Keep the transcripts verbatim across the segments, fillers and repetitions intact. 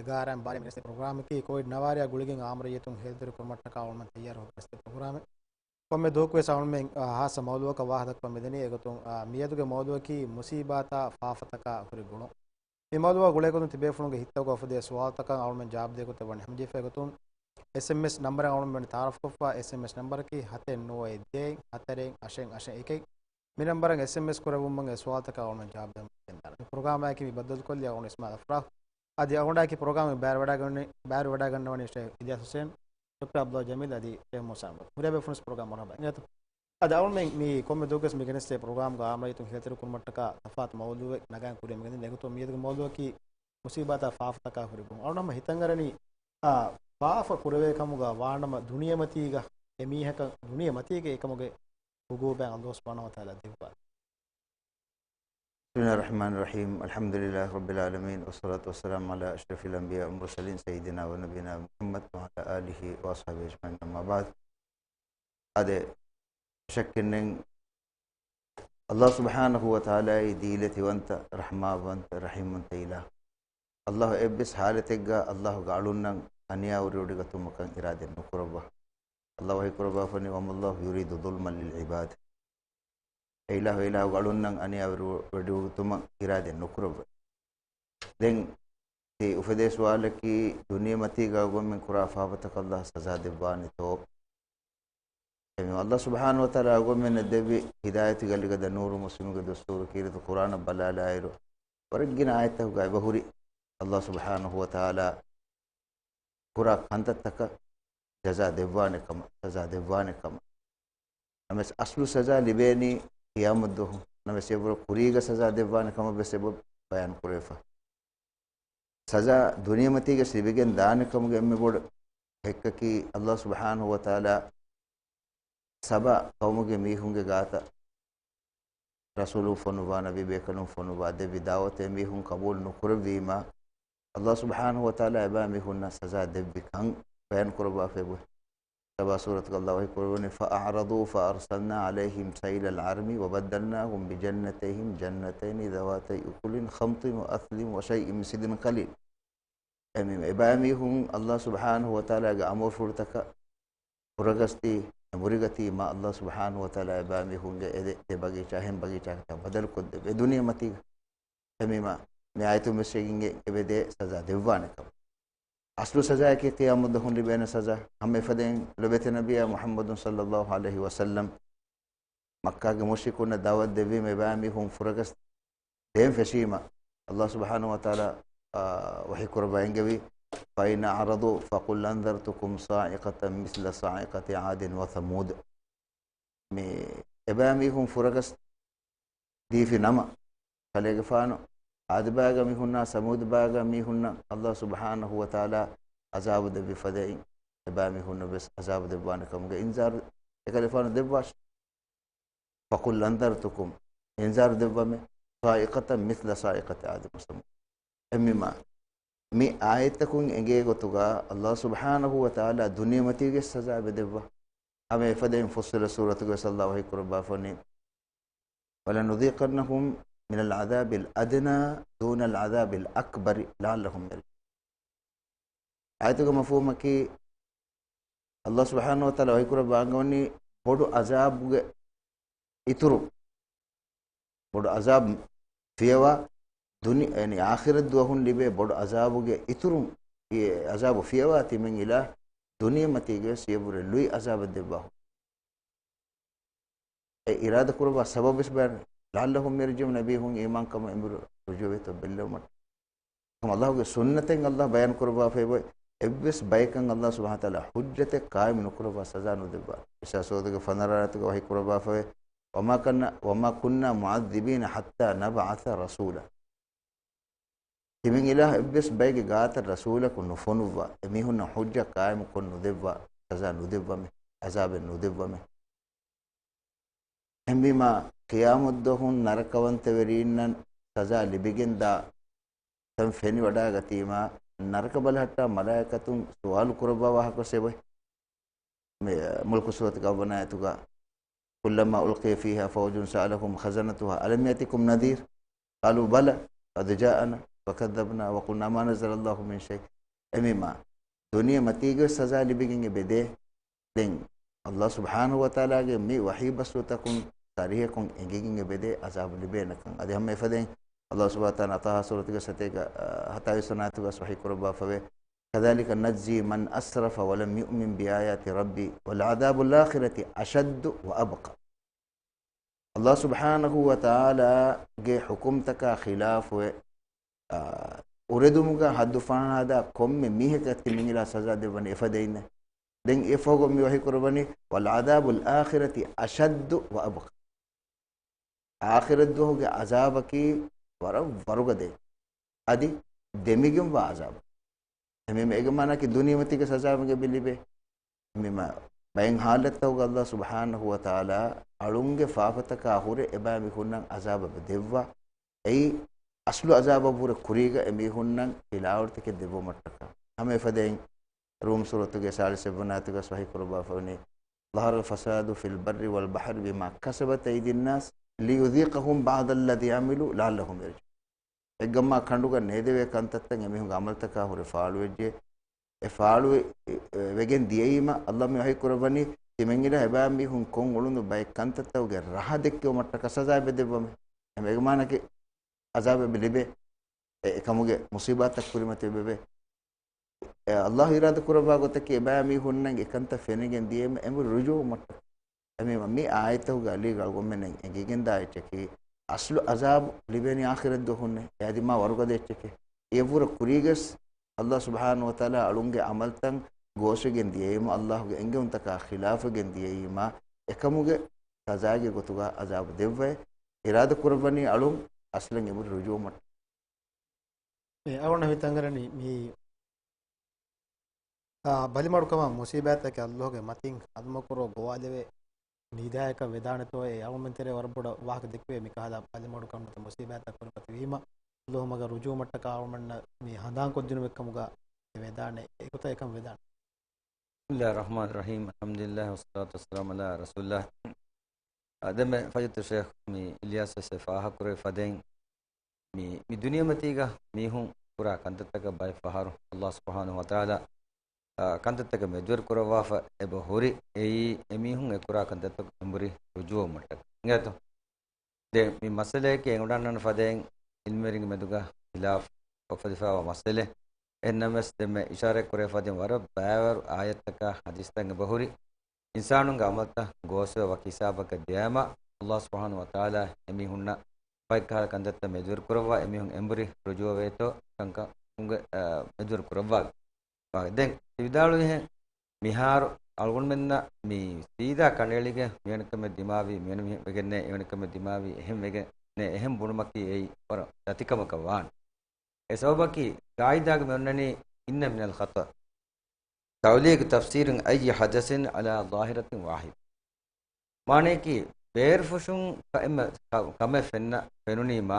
ގާރަން ބާރެ މިނެސް ޕްރޮގްރާމަކީ ކޯވިޑް ނަވާރަޔާ ގުޅިގެން އާމްރައްޔިތުން ހެޔޮދިރި ކުރުމަށްޓަކާ އަޅުމެން ތައްޔާރު ހުރި ޕްރޮގްރާމެއް. ކޮންމެ ދުވަހަކުވެސް އަޅުމެން ހާއްސަ މައުޟޫއަކަށް ވާހަކަ ދައްކަމުން މިދަނީ. އެގޮތުން މިއަދުގެ މައުޟޫއަކީ މުސީބާތާ ފާފަތަކާ ހުރި ގުޅުން. މި މައުޟޫއާ ގުޅޭގޮތުން ތިބޭފުޅުންގެ ހިތްތަކުގަ އުފެދޭ ސުވާލުތަކަށް އަޅުމެން ޖަވާބު ދޭގޮތެއް ވަނީ ހަމަޖެހިފައި ގޮތުން އެސްއެމްއެސް ނަންބަރެއް އަޅުމެން ވަނީ ތައާރަފްކޮށްފަ. އެސްއެމްއެސް ނަންބަރަކީ ހަތެއް ނުވައެއް ދޭއް ހަތަރެއް އަށެއް އަށެއް އެކެއް. މި ނަންބަރަށް އެސްއެމްއެސް ކުރެއްވުމުން އެ ސުވާލުތަކަށް އަޅުމެން ޖަވާބު ދެމުން ގެންދާނެ. މި ޕްރޮގްރާމާއެކީ މި ބައްދަލުކޮށްލީ އަޅުގަނޑު އިސްމާއިލް އަފްރާހް. އަދި އަޅުގަނޑާއެކީ ޕްރޮގްރާމް ބައިވެވަޑައިގަންނަ-، ބައިވެވަޑައިގަންނަވަނީ ޝޭޚް އިލްޔާސް ހުސެން، ޑޮކްޓަރ އަބްދުﷲ ޖަމީލް އަދި ޝޭޚް މޫސާ އަޙްމަދު. ހުރިހާ ބޭފުޅުން ޕްރޮގްރާމް މަރުޙަބާ އިނގޭތޯ. އަދި އަޅުމެން މި ކޮންމެ ދުވަހަކުވެސް މި ގެނެސްދޭ ޕްރޮގްރާމްގަ އާމްރައްޔިތުން ހެޔޮދިރި ކުރުމަށްޓަކާ ތަފާތު މައުޟޫއެއް ނަގާން ކުރިއަށް މިގެންދަނީ. އެގޮތުން މިއަދުގެ މައުޟޫއަކީ މުސީބާތާ ފާފަތަކާ ހުރި ގުޅުން. އަޅުގަނޑު ހަމަ ހިތަށް އަރަނީ، އާ، ފާފަ ކުރެވޭ ކަމުގަ ވާނަމަ ދުނިޔެމަތީގަ އެ މީހަކަށް ދުނިޔެމަތީގަ އެކަމުގެ ޢުޤޫބާތް އައްލާހު ސުބްޙާނަހޫ ވަތަޢާލާ ދެއްވާ. بسم الله الرحمن الرحيم. الحمد لله رب العالمين، والصلاة والسلام على أشرف الأنبياء والمرسلين سيدنا ونبينا محمد وعلى آله وأصحابه أجمعين، أما بعد. އާދެ، ޝައްކެއްނެތް، އައްލާހު ސުބްޙާނަހޫ ވަތަޢާލާއީ ދީލަތިވަންތަ، ރަޙްމާވަންތަ، ރަޙީމްވަންތަ އިލާހު. އައްލާހު އެއްވެސް ޙާލަތެއްގަ އައްލާހުގެ އަޅުންނަށް އަނިޔާވެރިވޮޑިގަތުމަކަށް އިރާދައެއް ނުކުރައްވާ. އައްލާހު ވަޙީ ކުރައްވާފަ ވަނީ، "وما الله يريد ظلما للعباد." އެ އިލާހު، އެ އިލާހުގެ އަޅުންނަށް އަނިޔާވެރިވޮޑިގަތުމަށް އިރާދައެއް ނުކުރައްވާ. ދެން ތި އުފެދޭ ސުވާލަކީ، ދުނިޔެމަތީގަ އަޅުގަނޑުމެން ކުރާ ފާފަތަކަށް އައްލާހު ސަޒާ ދެއްވާނެތޯ؟ އެމީ އައްލާހު ސުބްޙާނަހޫ ވަތަޢާލާ އަޅުގަނޑުމެންނަށް ދެއްވި ހިދާޔަތުގެ އަލިގަދަ ނޫރު މުސްލިމުގެ ދުސްތޫރު ކީރިތި ޤުރްއާނަށް ބަލާލާއިރު، ވަރަށް ގިނަ އާޔަތްތަކުގައި އެބަހުރި އައްލާހު ސުބްޙާނަހޫ ވަތަޢާލާ ކުރާ ކަންތައްތަކަށް ޖަޒާ ދެއްވާނެ ކަމަށް، ސަޒާ ދެއްވާނެ ކަމަށް. ނަމަވެސް އަސްލު ސަޒާ ލިބޭނީ ޤިޔާމަތްދުވަހު. ނަމަވެސް އެއަށްވުރެ ކުރީގަ ސަޒާ ދެއްވާނެ ކަމަށް ވެސް އެބަ ބަޔާން ކުރެވިފަ. ސަޒާ ދުނިޔެމަތީގަސް ލިބިގެން ދާނެ ކަމުގެ އެންމެ ބޮޑު ހެއްކަކީ، އައްލާހު ސުބްޙާނަހޫ ވަތަޢާލާ ސަބާ ޤައުމުގެ މީހުންގެ ގާތަށް ރަސޫލުން ފޮނުއްވާ، ނަބީބޭކަލުން ފޮނުއްވާ، ދެއްވި ދަޢުވަތު އެމީހުން ޤަބޫލު ނުކުރެއްވީމާ، އައްލާހު ސުބްޙާނަހޫ ވަތަޢާލާ އެބައިމީހުންނަށް ސަޒާ ދެއްވި ކަން ބަޔާން ކުރައްވާފައި އެބައޮތް. ސަބާ ސޫރަތުގަ އައްލާހު ވަޙީ ކުރައްވަނީ، "فأعرضوا فأرسلنا عليهم سيل العرم وبدلناهم بجنتيهم جنتين ذواتي أكل خمط وأثل وشيء من سدر قليل." އެމީ-، އެބައިމީހުން އައްލާހު ސުބްޙާނަހޫ ވަތަޢާލާގެ އަމުރުފުޅުތަކަށް ފުރަގަސްދީ، ނުމުރިގަތީމާ، އައްލާހު ސުބްޙާނަހޫ ވަތަޢާލާ އެބައިމީހުންގެ އެ ދެ، ދެ ބަގީޗާ އެހެން ބަގީޗާއަކަށް ބަދަލުކޮށްދެއްވި އެ ދުނިޔެމަތީގަ. އެމީމާ، މި އާޔަތުން ވެސް އެނގޭ އެބަދޭ ސަޒާ ދެއްވާނެ ކަމަށް. އަސްލު ސަޒާއަކީ ޤިޔާމަތްދުވަހުން ލިބޭނެ ސަޒާ. ހަމަ އެފަދައިން ލޮބެތި ނަބިއްޔާ މުޙައްމަދު ޞައްލައްލާހު ޢަލައިހި ވަސައްލަމް މައްކާގެ މުޝްރިކުންނަށް ދަޢުވަތު ދެއްވީމަ އެބައިމީހުން ފުރަގަސް ދޭން ފެށީމަ، އައްލާހު ސުބްޙާނަހޫ ވަތަޢާލާ، އާ، ވަޙީ ކުރައްވާ އެންގެވީ، "فإن أعرضوا فقل أنذرتكم صاعقة مثل صاعقة عاد وثمود." މި އެބައިމީހުން ފުރަގަސް ދީފި ނަމަ، ކަލޭގެފާނު ޢާދުބާގެ މީހުންނާ ސަމޫދުބާގެ މީހުންނަށް އައްލާހު ސުބްޙާނަހޫ ވަތަޢާލާ ޢަޒާބު ދެއްވި ފަދައިން، އެބައިމީހުންނަށް ވެސް ޢަޒާބު ދެއްވާނެ ކަމުގެ އިންޒާރު އެކަލޭފާނު ދެއްވާށި. "فقل أنذرتكم" އިންޒާރު ދެއްވަމޭ، "صاعقة مثل صاعقة عاد وثمود." އެމީމާ، މި އާޔަތްތަކުން އެނގޭ ގޮތުގަ އައްލާހު ސުބްޙާނަހޫ ވަތަޢާލާ ދުނިޔެމަތީގެ ސަޒާ އެބަ ދެއްވާ. ހަމަ އެފަދައިން ފުއްޞިލަތް ސޫރަތުގަ ވެސް އައްލާހު ވަޙީ ކުރައްވާފަ ވަނީ، "ولنذيقنهم من العذاب الأدنى دون العذاب الأكبر لعلهم يرجعون." އާޔަތުގެ މަފްހޫމަކީ، އައްލާހު ސުބްޙާނަހޫ ވަތަޢާލާ ވަޙީ ކުރައްވާ އަންގަވަނީ ބޮޑު ޢަޒާބުގެ އިތުރު، ބޮޑު ޢަޒާބު ފިޔަވާ ދުނި-، ޔަޢުނީ އާޚިރަތް ދުވަހުން ލިބޭ ބޮޑު ޢަޒާބުގެ އިތުރުން، އެ ޢަޒާބު ފިޔަވާ ތިމަން އިލާހު ދުނިޔެމަތީގަ ވެސް އެއަށްވުރެ ލުއި ޢަޒާބެއް ދެއްވާ. އެ އިރާދަ ކުރައްވާ ސަބަބު ވެސް ބަޔާން، "لعلهم يرجعون" ނަބީހުން އީމާންކަމަށް އެނބުރި ރުޖޫޢަވެތޯ ބެއްލެވުމަށް. ކަމަށް އައްލާހުގެ ސުންނަތެއް އައްލާހު ބަޔާން ކުރައްވާފައި އެއްވެސް ބަޔަކަށް އައްލާހު ސުބްޙާނަހޫ ވަތަޢާލާ ޙުއްޖަތެއް ޤާއިމު ނުކުރައްވާ ސަޒާ ނުދެއްވާ. އިސްރާ ސޫރަތުގެ ފަނަރަ އާޔަތުގަ ވަޙީ ކުރައްވާފައި، "وما كنا، وما كنا معذبين حتى نبعث رسولا." ތިމަން އިލާހު އެއްވެސް ބައެއްގެ ގާތަށް ރަސޫލަކު ނުފޮނުއްވާ، އެމީހުންނަށް ޙުއްޖަ ޤާއިމު ކޮށް ނުދެއްވާ، ސަޒާ ނުދެއްވަމޭ، ޢަޒާބެއް ނުދެއްވަމޭ. އެހެންވީމާ، ޤިޔާމަތްދުވަހުން ނަރަކަވަންތަވެރީންނަށް ސަޒާ ލިބިގެންދާ ތަން ފެނިވަޑާގަތީމާ، ނަރަކަ ބަލަހައްޓާ މަލާއިކަތުން ސުވާލު ކުރައްވާ ވާހަކަ ވެސް އެބައޮތް. މި، މުލްކު ސޫރަތުގެ އަށްވަނަ އާޔަތުގަ، "كلما ألقي فيها فوج سألهم خزنتها ألم يأتكم نذير قالوا بلى قد جاءنا فكذبنا وقلنا ما نزل الله من شيء އެމީމާ ދުނިޔެ މަތީގެ ސަޒާ ލިބިގެން އެބަދޭ. ދެން ﷲ ސުބްޙާނަހޫ ވަތަޢާލާގެ މި ވަޙީ ބަސްފުޅުތަކުން ޞަރީޙަކޮށް އެނގިގެން އެބަދޭ ޢަޒާބު ލިބޭނެކަން. އަދި ހަމަ އެފަދައިން ﷲ ސުބްޙާނަހޫ ވަތަޢާލާ ޠާހާ ސޫރަތުގެ ސަތޭކަ، އަ، ހަތާވީސް ވަނަ އާޔަތުގަ ވަޙީ ކުރައްވާފަވޭ، كذلك نجزي من أسرف ولم يؤمن بآيات ربه ولعذاب الآخرة أشد وأبقى. ﷲ ސުބްޙާނަހޫ ވަތަޢާލާގެ ޙުކުމްތަކާ ޚިލާފުވެ، އާ، އުރެދުމުގަ ހައްދު ފަހަނާދާ ކޮންމެ މީހަކަށް ތިމެން އިލާ ސަޒާ ދެއްވަނީ އެފަދައިންނޭ. ދެން އެފަހުގަ މި ވަޙީ ކުރައްވަނީ، ولعذاب الآخرة أشد وأبقى. އާޚިރަތްދުވަހުގެ ޢަޒާބަކީ ވަރަށް ވަރުގަދައެއް. އަދި ދެމިގެންވާ ޢަޒާބު. އެމީމަ އޭގެ މާނައަކީ ދުނިޔެމަތީގެ ސަޒާ އެބަ ލިބޭ. އެމީމަ ބައެއް ޙާލަތްތަކުގަ ﷲ ސުބްޙާނަހޫ ވަތަޢާލާ އަޅުންގެ ފާފަތަކާ ހުރެ އެބައިމީހުންނަށް ޢަޒާބެއް ދެއްވާ. އެއީ އަސްލު ޢަޒާބަށްވުރެ ކުރީގަ އެމީހުންނަށް ފިލާވަޅުތަކެއް ދެއްވުމަށްޓަކާ. ހަމަ އެފަދައިން ރޫމް ސޫރަތުގެ ސާޅީސް އެއްވަނަ އާޔަތުގަ ވަޙީ ކުރައްވާފަވަނީ، ظهر الفساد في البر والبحر بما كسبت أيدي الناس ليذيقهم بعض الذي عملوا لعلهم يرجعون. އެއްގަމާ ކަނޑުގަ ނޭދެވޭ ކަންތައްތައް އެމީހުންގެ ޢަމަލުތަކާ ހުރެ ފާޅުވެއްޖެ. އެ ފާޅުވެ، އެ، ވެގެން ދިޔައީމަ، ﷲ މި ވަޙީ ކުރައްވަނީ، ތިމެންގިލާ އެބައިމީހުން ކޮށް އުޅުނު ބައެއް ކަންތައްތަކުގެ ރަހަ ދެއްކެވުމަށްޓަކާ ސަޒާ އެބަ ދެއްވަމޭ. އެމަ އޭގެ މާނައަކީ ޢަޒާބެއް ލިބޭ. އެ، އެކަމުގެ މުޞީބާތައް ކުރިމަތިވެވޭ. އެ، ﷲ އިރާދަ ކުރައްވާ ގޮތަކީ އެބައިމީހުންނަށް އެކަންތައް ފެނިގެން ދިޔައީމަ އެނބުރި ރުޖޫޢަވުމަށްޓަކާ. އެމީމަ މި އާޔަތްތަކުގަ އަލީގަ އަޅުގަނޑުމެންނަށް އެނގިގެންދާ އެއްޗަކީ، އަސްލު ޢަޒާބު ލިބޭނީ އާޚިރަތްދުވަހުންނޭ. އެ އަދި މާ ވަރުގަދަ އެއްޗެކޭ. އެއަށްވުރެ ކުރީގަސް ﷲ ސުބްޙާނަހޫ ވަތަޢާލާ އަޅުންގެ ޢަމަލުތައް ގޯސްވެގެން ދިޔައީމަ، ﷲގެ އެންގެވުންތަކާ ޚިލާފުވެގެން ދިޔައީމަ، އެކަމުގެ ސަޒާގެ ގޮތުގަ ޢަޒާބު ދެއްވައި، އިރާދަ ކުރައްވަނީ އަޅުން އަސްލަށް އެނބުރި ރުޖޫޢަވުމަށް. އެ އަޅުން ހިތަށް އަރަނީ މި އާ، ބަލިމަޑުކަމާ މުސީބާތަކެއް ﷲގެ މަތިން ހަނދުމަކުރޯ ގޮވާލެވޭ ނިދާއަކަށް ވެދާނެތޯއޭ؟ އަޅުމެން ތެރޭ ވަރަށް ބޮޑަށް ވާހަކަ ދެއްކެވޭ މިކަހަލަ ބަލިމަޑުކަން ނުވަތަ މުސީބާތައް ކުރިމަތި ވީމަ، ﷲ މަގަށް ރުޖޫޢަވުމަށްޓަކާ އަޅުމެންނަށް މި ހަނދާންކޮށްދިނުމެއްކަމުގަ ވެދާނެ. އެގޮތަށް އެކަން ވެދާނެ. بسم الله الرحمن الرحيم. الحمد لله والصلاة والسلام على رسول الله. އާ، ދެންމެ ފަޟީލަތު ޝޭޚް މި އިލްޔާސް ވެސް އެ ފާހަގަކުރެވި ފަދައިން، މި، މި ދުނިޔެމަތީގަ މީހުން ކުރާ ކަންތައްތަކަށް ބައެއް ފަހަރު ﷲ ސުބްޙާނަހޫ ވަތަޢާލާ، އާ، ކަންތައްތަކެއް މެދުވެރި ކުރައްވާފަ އެބަ ހުރި. އެއީ އެމީހުން އެ ކުރާ ކަންތައްތަކުން އެނބުރި ރުޖޫޢަވުމަށްޓަކާ. އިނގޭތޯ؟ ދެން މި މައްސަލަޔަކީ އެނގުންނަން ފަދައިން ޢިލްމުވެރިންގެ މެދުގަ ޚިލާފު އުފެދިފައިވާ މައްސަލައެއް. އެހެންނަމަވެސް ދެންމެ އިޝާރަތް ކުރެވި ފަދައިން ވަރަށް ބައިވަރު އާޔަތްތަކާ ޙަދީޘްތައް އެބަހުރި، އިންސާނުންގެ ޢަމަލުތައް ގޯސްވެ ވަކި ހިސާބަކަށް ދިޔައިމަ، ﷲ ސުބްޙާނަހޫ ވަތަޢާލާ އެމީހުންނަށް ބައެއް ކަހަލަ ކަންތައްތައް މެދުވެރި ކުރައްވާ، އެމީހުން އެނބުރި ރުޖޫޢަވޭތޯ ކަންކަމުގެ، އާ، މެދުވެރި ކުރައްވާ. ދެން ތި ވިދާޅުވިހެން މިހާރު އަޅުގަނޑުމެންނަށް މި ސީދާ ކަނޑައެޅިގެން މިވެނިކަމެއް ދިމާވީ، މިވެނި މި-، ވެގެންނޭ، އެވެނިކަމެއް ދިމާވީ، އެހެން ވެގެންނޭ، އެހެން ބުނުމަކީ އެއީ ވަރަށް ދަތިކަމަކަށް ވާނެ. އެ ސަބަބަކީ ގާއިދާގަ މި އޮންނަނީ إن من الخطأ تعليق تفسير أي حدث على ظاهرة واحدة. މާނަޔަކީ، ބޭރުފުށުން ކަ-، އެންމެ ކަ-، ކަމެއް ފެންނަ، ފެނުނީމާ،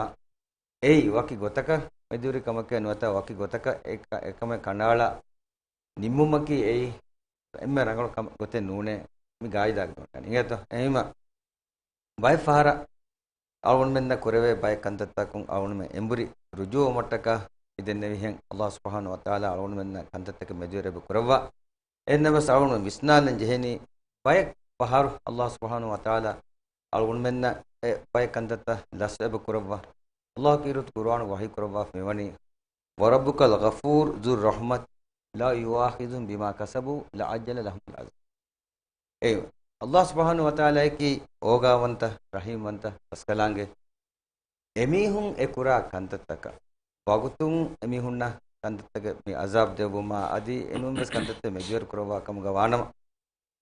އެއީ ވަކި ގޮތަކަށް މެދުވެރި ކަމެކޭ ނުވަތަ ވަކި ގޮތަކަށް އެ ކަ-، އެކަމެއް ކަނޑައަޅާ ނިންމުމަކީ އެއީ އެންމެ ރަނގަޅު ކަމެއް ގޮތެއް ނޫނޭ، މި ގާއިދާގަ މި އޮންނަނީ. އިނގޭތޯ؟ އެހެންވީމަ، ބައެއް ފަހަރަށް އަޅުގަނޑުމެންނަށް ކުރެވޭ ބައެއް ކަންތައްތަކުން އަޅުގަނޑުމެން އެނބުރި ރުޖޫޢަވުމަށްޓަކާ މި ދެންނެވިހެން، ﷲ ސުބްޙާނަހޫ ވަތަޢާލާ އަޅުގަނޑުމެންނަށް ކަންތައްތަކެއް މެދުވެރި އެބަ ކުރައްވާ. އެހެންނަމަވެސް އަޅުގަނޑު ވިސްނާލަން ޖެހެނީ، ބައެއް ފަހަރު ﷲ ސުބްޙާނަހޫ ވަތަޢާލާ އަޅުގަނޑުމެންނަށް އެ ބައެއް ކަންތައްތައް ލަސް އެބަ ކުރައްވާ. ﷲ ކީރިތި ޤުރުއާނު ވަޙީ ކުރައްވާފަ މިވަނީ، وربك الغفور ذو الرحمة لو يؤاخذهم بما كسبوا لعجل لهم العذاب. އެ ﷲ ސުބްޙާނަހޫ ވަތަޢާލާއަކީ އޯގާވަންތަ، ރަޙީމްވަންތަ، ރަސްކަލާނގެ. އެމީހުން އެ ކުރާ ކަންތައްތަކަށް ވަގުތުން އެމީހުންނަށް ކަންތައްތަކެއް މި ޢަޒާބް ދެއްވުމާ އަދި އެނޫންވެސް ކަންތައްތައް މެދުވެރި ކުރައްވާ ކަމުގަ ވާނަމަ،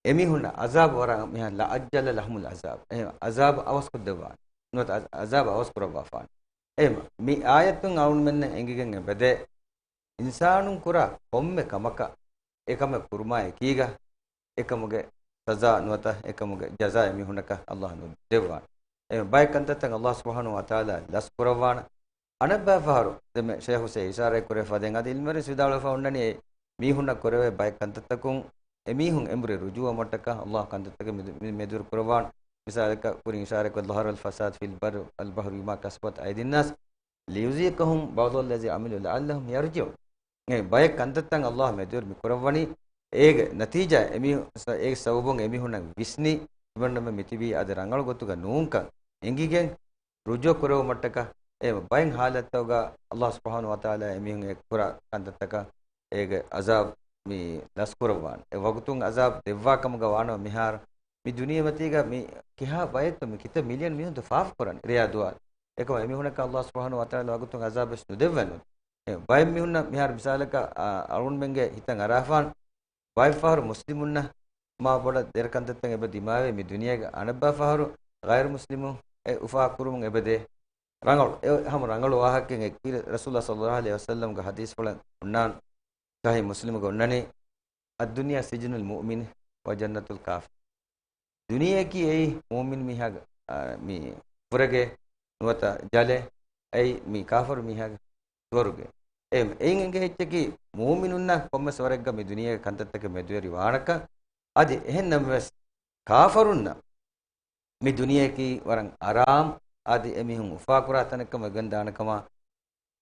އެމީހުންނަށް ޢަޒާބު ވަރަށް މިހާ، لعجل لهم العذاب. އެހެން ޢަޒާބު އަވަސްކޮށްދެއްވާނެ. ނުވަތަ ޢަޒާބު އަވަސް ކުރައްވާފާނެ. އެހެން މި އާޔަތުން އަޅުގަނޑުމެންނަށް އެނގިގެން އެބަދޭ، އިންސާނުން ކުރާ ކޮންމެ ކަމަކަށް އެކަމެއް ކުރުމާ އެކީގަ، އެކަމުގެ ސަޒާ ނުވަތަ އެކަމުގެ ޖަޒާ އެމީހުންނަކަށް ﷲ ނުދެއްވާނެ. އެ ބައެއް ކަންތައްތައް ﷲ ސުބްޙާނަހޫ ވަތަޢާލާ ލަސް ކުރައްވާނެ. އަނެއްބައި ފަހަރު ދެންމެ ޝޭޚު އިޝާރާތް ކުރެވިފަ ދެން އަދި ޢިލްމުވެރިން ވިދާޅުވެފަ އޮންނަނީ، އެ މީހުންނަށް ކުރެވޭ ބައެއް ކަންތައްތަކުން އެމީހުން އެނބުރި ރުޖޫޢަވުމަށްޓަކާ ﷲ ކަންތައްތަކެއް މެދު-، މެ-، މެދުވެރި ކުރައްވާނެ. މިސާލަކަށް ކުރިން އިޝާރާތް ކުރި، ظهر الفساد في البر والبحر بما كسبت أيدي الناس ليذيقهم بعض الذي عملوا لعلهم يرجعون. އެ ބައެއް ކަންތައްތައް އައްލާހު މެދުވެރި މި ކުރައްވަނީ. އޭގެ ނަތީޖާ އެމީ-، އޭގެ ސަބަބުން އެމީހުންނަށް ވިސްނި، ތިމަންނަމެ މިތިބީ އަދި ރަނގަޅު ގޮތުގަ ނޫންކަން އެނގިގެން، ރުޖޫ ކުރެވުމަށްޓަކާ، އެ ބައެއް ހާލަތްތަކުގަ އައްލާހު ސުބްޙާނަހު ވަތަޢާލާ އެމީހުން އެ ކުރާ ކަންތައްތަކަށް އޭގެ ޢަޒާބު މި ލަސްކުރައްވާނެ. އެ ވަގުތުން ޢަޒާބު ދެއްވާ ކަމުގަ ވާނަމަ މިހާރު މި ދުނިޔެމަތީގަ މި ކިހާ ބައެއްތޯ މި ކިތައް މިލިއަން މީހުންތޯ ފާފަ ކުރަން ރެޔާ ދުވާލު. އެކަމަ އެމީހުނަކަށް އައްލާހު ސުބްޙާނަހު ވަތަޢާލާ ވަގުތުން ޢަޒާބުވެސް ނުދެއްވަން. އެ ބައެއް މީހުންނަށް މިހާރު މިސާލަކަށް، އަ، އަޅުގަނޑުމެންގެ ހިތަށް އަރާފާން ބައެއް ފަހަރު މުސްލިމުންނަށް މާ ބޮޑަށް ދެރަ ކަންތައްތައް އެބަ ދިމާވޭ މި ދުނިޔޭގަ އަނެއްބައި ފަހަރު ޣައިރު މުސްލިމުން އެ އުފާ ކުރުމުން އެބަދޭ. ރަނގަޅު، އެ ހަމަ ރަނގަޅު ވާހަކައެއް އެއްކި ރަސޫލާ ޞައްލައްލާހު ޢަލައިހި ވަސައްލަމްގެ ޙަދީޘްފުޅެއް އޮންނާން. ޞަޙީޙު މުސްލިމުގަ އޮންނަނީ، "الدنيا سجن المؤمن وجنة الكافر." ދުނިޔެއަކީ އެއީ މުއުމިން މީހާގެ، އާ، މި ފުރަގެ ނުވަތަ ޖަލެއް، އެއީ މި ކާފަރު މީހާގެ ސުވަރުގެ. އެ، އެއިން އެނގޭ އެއްޗަކީ މުއުމިނުންނަށް ކޮންމެސް ވަރެއްގަ މި ދުނިޔޭގެ ކަންތައްތަކެއް މެދުވެރި ވާނަކަން. އަދި އެހެން ނަމަވެސް ކާފަރުންނަށް މި ދުނިޔެއަކީ ވަރަށް އަރާމް، އަދި އެމީހުން އުފާކުރާ ތަނެއްކަމަށް ގެންދާނެ ކަމަށް.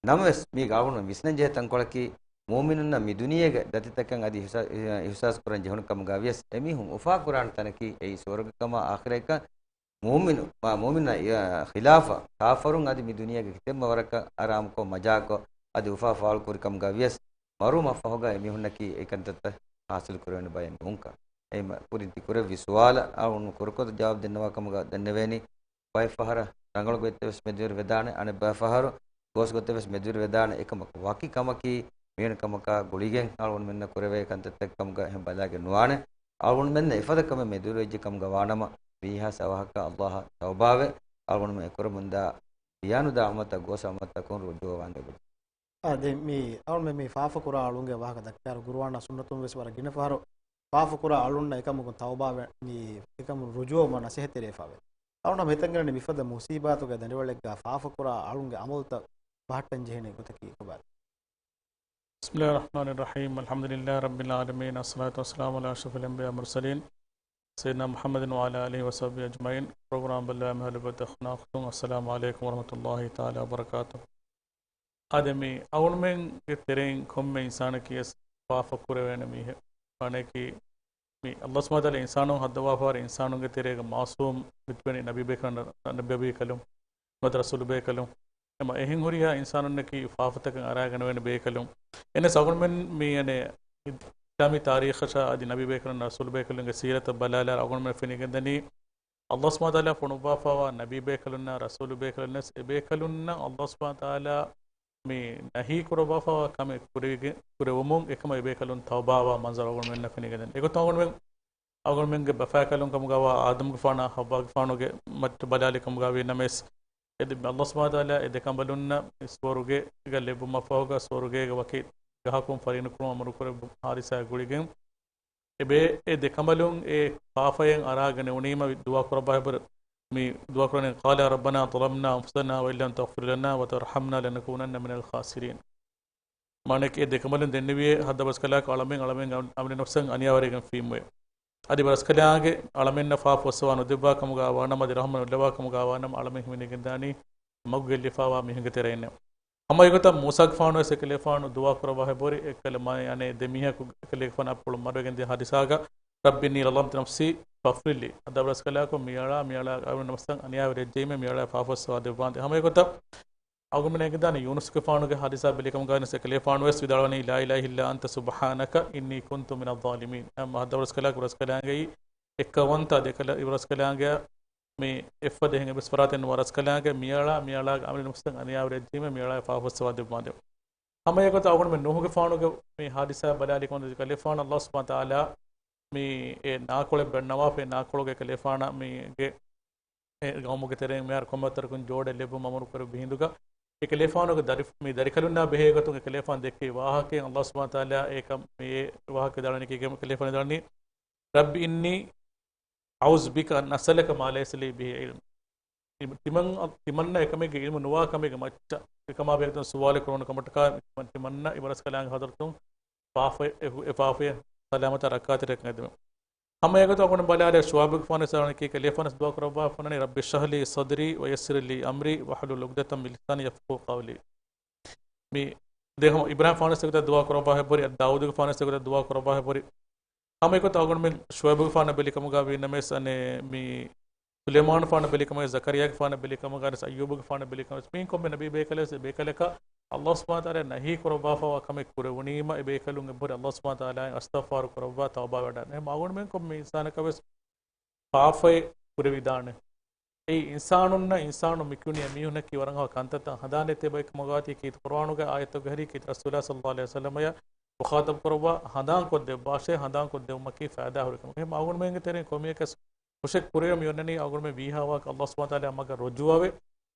ނަމަވެސް، މީގަ އަޅުގަނޑު ވިސްނަން ޖެހޭ ތަންކޮޅަކީ، މުއުމިނުންނަށް މި ދުނިޔޭގެ ދަތިތަކަށް އަދި އިހުސާ-، އިހުސާސް ކުރަން ޖެހުނު ކަމުގަ ވިޔަސް، އެމީހުން އުފާކުރާނެ ތަނަކީ އެއީ ސުވަރުގެ ކަމާ އާޚިރަތްކަން. މުއުމިނު، މާ މުއުމިނުންނަށް އި-، ޚިލާފަށް ކާފަރުން އަދި މި ދުނިޔޭގެ ކިތަންމެ ވަރަކަށް އަރާމުކޮށް، މަޖާކޮށް، އަދި އުފާ ފާޅު ކުރި ކަމުގަ ވިޔަސް، މަރުވުމަށްފަހުގަ އެމީހުންނަކީ އެ ކަންތައްތައް ޙާޞިލު ކުރެވޭނެ ބައެއް ނޫންކަން. އެހެން ކުރިން ތި ކުރެއްވި ސުވާލަށް އަޅުގަނޑު ކުރުކޮށް ޖަވާބު ދެންނަވާ ކަމުގަ ދެންނެވޭނީ. ބައެއް ފަހަރަށް ރަނގަޅު ގޮތްތައް ވެސް މެދުވެރި ވެދާނެ، އަނެއް ބައި ފަހަރު ގޯސް ގޮތެއް ވެސް މެދުވެރި ވެދާނެ. އެކަމަކު ވަކި ކަމަކީ މިވެނި ކަމަކާ ގުޅިގެން އަޅުގަނޑުމެންނަށް ކުރެވޭ ކަންތައްތައް ކަމުގަ އެހެން ބަލާގެން ނުވާނެ. އަޅުގަނޑުމެންނަށް އެފަދަ ކަމެއް މެދުވެރިވެއްޖެ ކަމުގަ ވާނަމަ، ވީހާސް އަވަހަކަށް އައްލާހަށް ތައުބާވެ، އަޅުގަނޑުމެން އެކުރަމުންދާ ވިޔާނުދާ ޢަމަލްތައް ގޯސް ޢަމަލްތަކުން ރުޖޫޢަވާން ދެބުން. އާ، ދެން މި އަޅުމެން މި ފާފަކުރާ އަޅުންގެ ވާހަކަ ދައްކާއިރު، ގުރުއާނާ ސުންނަތުން ވެސް ވަރަށް ގިނަ ފަހަރު ފާފަކުރާ އަޅުންނަށް އެކަމުގެ ތައުބާވެ، މި އެކަމު ރުޖޫޢަވުމަށް ނަސޭހަތް ތެރޭފަވޭ. އަޅުން ހަމަ ހިތަށްގެންނަނީ މިފަދަ މުޞީބާތުގެ ދަނޑިވަޅެއްގަ ފާފަކުރާ އަޅުންގެ ޢަމަލުތައް ބަހައްޓަން ޖެހޭނެ ގޮތަކީ ކޮބާތޯ؟ بسم الله الرحمن الرحيم. الحمد لله رب العالمين. الصلاة والسلام على أشرف الأنبياء والمرسلين. سيدنا محمد وعلى آله وصحبه أجمعين. ޕްރޮގްރާމް ބައްލަވާ މި އަހުލު ބައިތު އަޚްލާޤުތުން، السلام عليكم ورحمة الله تعالى وبركاته. އާދެ، މި އަޅުމެންގެ ތެރެއިން ކޮންމެ އިންސާނަކީ ވެސް ފާފަ ކުރެވޭނެ މީހެއް. މާނައަކީ، މި އައްލާހު ސުބްޙާނަހު ވަތަޢާލާ އިންސާނުން ހައްދަވާފަވާ އިންސާނުންގެ ތެރޭގަ މަޢުޞޫމް މިތިބެނީ ނަބީ ބޭކަލުން، ނަބީ ބޭކަލުން، ނުވަތަ ރަސޫލު ބޭކަލުން. އެމަ އެހެން ހުރިހާ އިންސާނުންނަކީ ފާފަތަކަށް އަރާގަނެވޭނެ ބޭކަލުން. އެހެނަސް އަޅުމެން މި އަނެއް އިސްލާމީ ތާރީޚަށާ އަދި ނަބީ ބޭކަލުން ރަސޫލު ބޭކަލުންގެ ސީރަތަށް ބަލާލާ އަޅުމެން ފެނިގެންދަނީ، އައްލާހު ސުބްޙާނަހު ވަތަޢާލާ ފޮނުއްވާފަވާ ނަބީ ބޭކަލުންނާ ރަސޫލު ބޭކަލުންނަސް އެ ބޭކަލުންނަށް އައްލާހު ސުބްޙާނަހު ވަތަޢާލާ މި ނަހީ ކުރައްވާފަވާ ކަމެއް ކުރެވިގެ-، ކުރެވުމުން އެކަމަށް އެ ބޭކަލުން ތައުބާވާ މަންޒަރު އަޅުގަނޑުމެންނަށް ފެނިގެންދަނީ. އެގޮތުން އަޅުގަނޑުމެން، އަޅުގަނޑުމެންގެ ބަފާކަލުން ކަމުގަވާ އާދަމްގެފާނާ ޙައްވާގެފާނުގެ މައްޗަށް ބަލާލި ކަމުގަވީ ނަމަވެސް، އެ ދެ-، އައްލާހު ސުބްޙާނަހު ވަތަޢާލާ އެ ދެ ކަނބަލުންނަށް މި ސުވަރުގޭގަ ލެއްވުމަށްފަހުގަ ސުވަރުގޭގެ ވަކި ގަހަކުން ފަރީނުކުރުމަށް އަމުރުކުރެއްވި ހާދިސާއާ ގުޅިގެން، އެބޭ އެ ދެ ކަނބަލުން އެ ފާފައިން އަރާގަނެވުނީމަ ދުޢާ ކުރައްވާ ހެއްބުރެ މި ދުޢާ ކުރަނީ، قالا ربنا ظلمنا أنفسنا وإن لم تغفر لنا وترحمنا لنكونن من الخاسرين. މާނައަކީ އެ ދެ ކަނބަލުން ދެންނެވިއޭ ހައްދަވަރަސްކަލާކޮ އަޅަމެން، އަޅަމެން އަމި-، އަމިއްލަ ނަފްސަށް އަނިޔާވެރިވެގެން ފީމުވޭ. އަދި ވަރަސްކަލާނގެ އަޅަމެންނަށް ފާފަ ފުއްސަވާ ނުދެއްވާ ކަމުގަ ވާނަމަ، އަދި ރަޙްމަތް ނުލައްވާ ކަމުގަ ވާނަމަ، އަޅަމެން ހިމެނިގެންދާނީ މަގު ގެއްލިފަވާ މީހުންގެ ތެރެއިންނޭ. ހަމަ އެގޮތަށް މޫސާގެފާނުވެސް އެކަލޭފާނު ދުޢާ ކުރައްވާ ހެއްބުރި، އެކަލޭ މާ-، އަނެއް ދެ މީހަކު އެކަލޭގެފާނު އަތްޕުޅު މަޑުވެގެން ދިޔަ ހާދިސާގަ، رب إني ظلمت نفسي فاغفر لي. ހައްދަވަރަސްކަލާކޮ މިއަޅާ، މިއަޅާ އަމިއްލަ ނަފްސަށް އަނިޔާވެރިވެއްޖެއީމޭ، މިއަޅާ ފާފަ ފުއްސަވާ ދެއްވާނދޭ. ހަމަ އެގޮތަށް އަޅުގަނޑުމެން އެނގިދާނީ ޔޫނުސްގެފާނުގެ ހާދިސާ ބެލި ކަމުގަވެސް އެކަލޭފާނުވެސް ވިދާޅުވަނީ، لا إله إلا أنت سبحانك إني كنت من الظالمين. އެ ހައްދަވަރަސްކަލާކޮ ރަސްކަލާނގެއީ އެއްކައުވަންތާ ދެކަލަ-، އިބަރަސްކަލާނގެ މި އެއްފަދަ އެހެން އެއްވެސް ފަރާތެއް ނުވާ ރަސްކަލާނގެ މިއަޅާ، މިއަޅާގެ އަމިއްލަ ނަފްސަށް އަނިޔާވެރިވެއްޖެއީމޭ، މިއަޅާ ފާފަ ފުއްސަވާ ދެއްވާނދޭ. ހަމަ އެގޮތަށް އަޅުގަނޑުމެން ނޫޙުގެފާނުގެ މި ހާދިސާ ބަލާލި ކަމުގަ އެކަލޭފާނު އައްލާހު ސުބްޙާނަހު ވަތަޢާލާ މި އެ ނާކޮޅެއް ބަންނަވާފައި، ނާކޮޅުގެ އެކަލޭފާނަށް މީގެ އެ ގައުމުގެ ތެރެއިން މިހާރު ކޮންމެ ވަރަކަށް ޖޯޑެއް ލެއްވުމަށް އަމުރު ކުރެއްވި ހިނދުގަ، އެކަލޭފާނުގެ ދަރި-، މި ދަރިކަލުންނާ ބެހޭ ގޮތުން އެކަލޭފާނު ދެއްކި ވާހަކައިން އައްލާހު ސުބްޙާނަހު ވަތަޢާލާ އެކަން މި ވާހަކަ ދާނީކީ އެކަލޭފާނު ދާނީ، رب إني أعوذ بك أن أسألك ما ليس لي به علم. ތިމަން-، ތިމަންނަ އެކަމެއްގެ ޢިލްމު ނުވާ ކަމެއްގެ މައްޗަށް އެކަމާ ބެހޭގޮތުން ސުވާލެއް ކުރެވުނު ކަމަށްޓަކާ ތިމަން-، ތިމަންނަ އިބަރަސްކަލާނގެ ޙަޟްރަތުން ފާފަ-، އެ ހު-، އެ ފާފައިން ސަލާމަތާ ރައްކާތެރިވެގެން އެދެމެ. ހަމަ އެގޮތަށް އަޅުގަނޑު ބަލާލި ޝުޢައިބުގެފާނު ވެސް ކަލޭފާނު ވެސް ދުޢާ ކުރައްވާފަ ވަނީ، رب اشرح لي صدري ويسر لي أمري واحلل عقدة من لساني يفقهوا قولي. މި ދެ ހަމަ އިބްރާހިމް ފާނަސް ގޮތަށް ދުޢާ ކުރައްވާ ހެއްބޮރި، އަދި ދާވޫދުގެ ފާނަސް ގޮތަށް ދުޢާ ކުރައްވާ ހެއްބޮރި. ހަމަ އެގޮތަށް އަޅުގަނޑުމެން ޝުޢައިބުގެ ފާނަށް ބެލި ކަމުގަ ވީނަމަވެސް އަނެއް މި ސުލައިމާނު ފާނަށް ބެލި ކަމުގަ، ޒަކަރިއްޔާގެ ފާނަށް ބެލި ކަމުގަ، އަނެއް އައްޔޫބުގެ ފާނަށް ބެލި ކަމުގަ، މިއިން ކޮންމެ ނަބީ ބޭކަލެއް ވެސް އެ ބޭކަލަކަށް ﷲ ސުބްޙާނަހޫ ވަތަޢާލާ ނަހީ ކުރައްވާފައިވާ ކަމެއް ކުރެވުނީމަ، އެ ބޭކަލުން އެއްބަހުރި ﷲ ސުބްޙާނަހޫ ވަތަޢާލާއަށް އަސްތަޣްފާރު ކުރައްވާ ތައުބާ ވެވަޑާނެ. އެހެން އަޅުގަނޑުމެން ކޮންމެ އިންސާނަކަށް ވެސް ފާފައެއް ކުރެވިދާނެ. އެއީ އިންސާނުންނަށް، އިންސާނުން މި ކިޔުނީ އެމީހުންނަކީ ވަރަށް އަހަ ކަންތައްތައް ހަނދާނެތޭ ބައެއް ކަމުގައި ކީރިތި ޤުރުއާނުގެ އާޔަތުގެ ހެރީ ކީރިތި ރަސޫލާ ޞައްލަﷲު ޢަލައިހި ވަސައްލަމަށް މުޚާޠަބު ކުރައްވާ ހަނދާން ކޮށްދެއްވާށޭ، ހަނދާން ކޮށްދެއްވުމަކީ ފައިދާ ހުރި ކަމެއް. އެހެން އަޅުގަނޑުމެންގެ ތެރެއިން ކޮންމެއަކަސް ހުށެއް ކުރެވެމި އޮންނަނީ އަޅުގަނޑުމެން ވީހާވާކަށް ﷲ ސުބްޙާނަހޫ ވަތަޢާލާ މަގަށް ރުޖޫޢަވެ،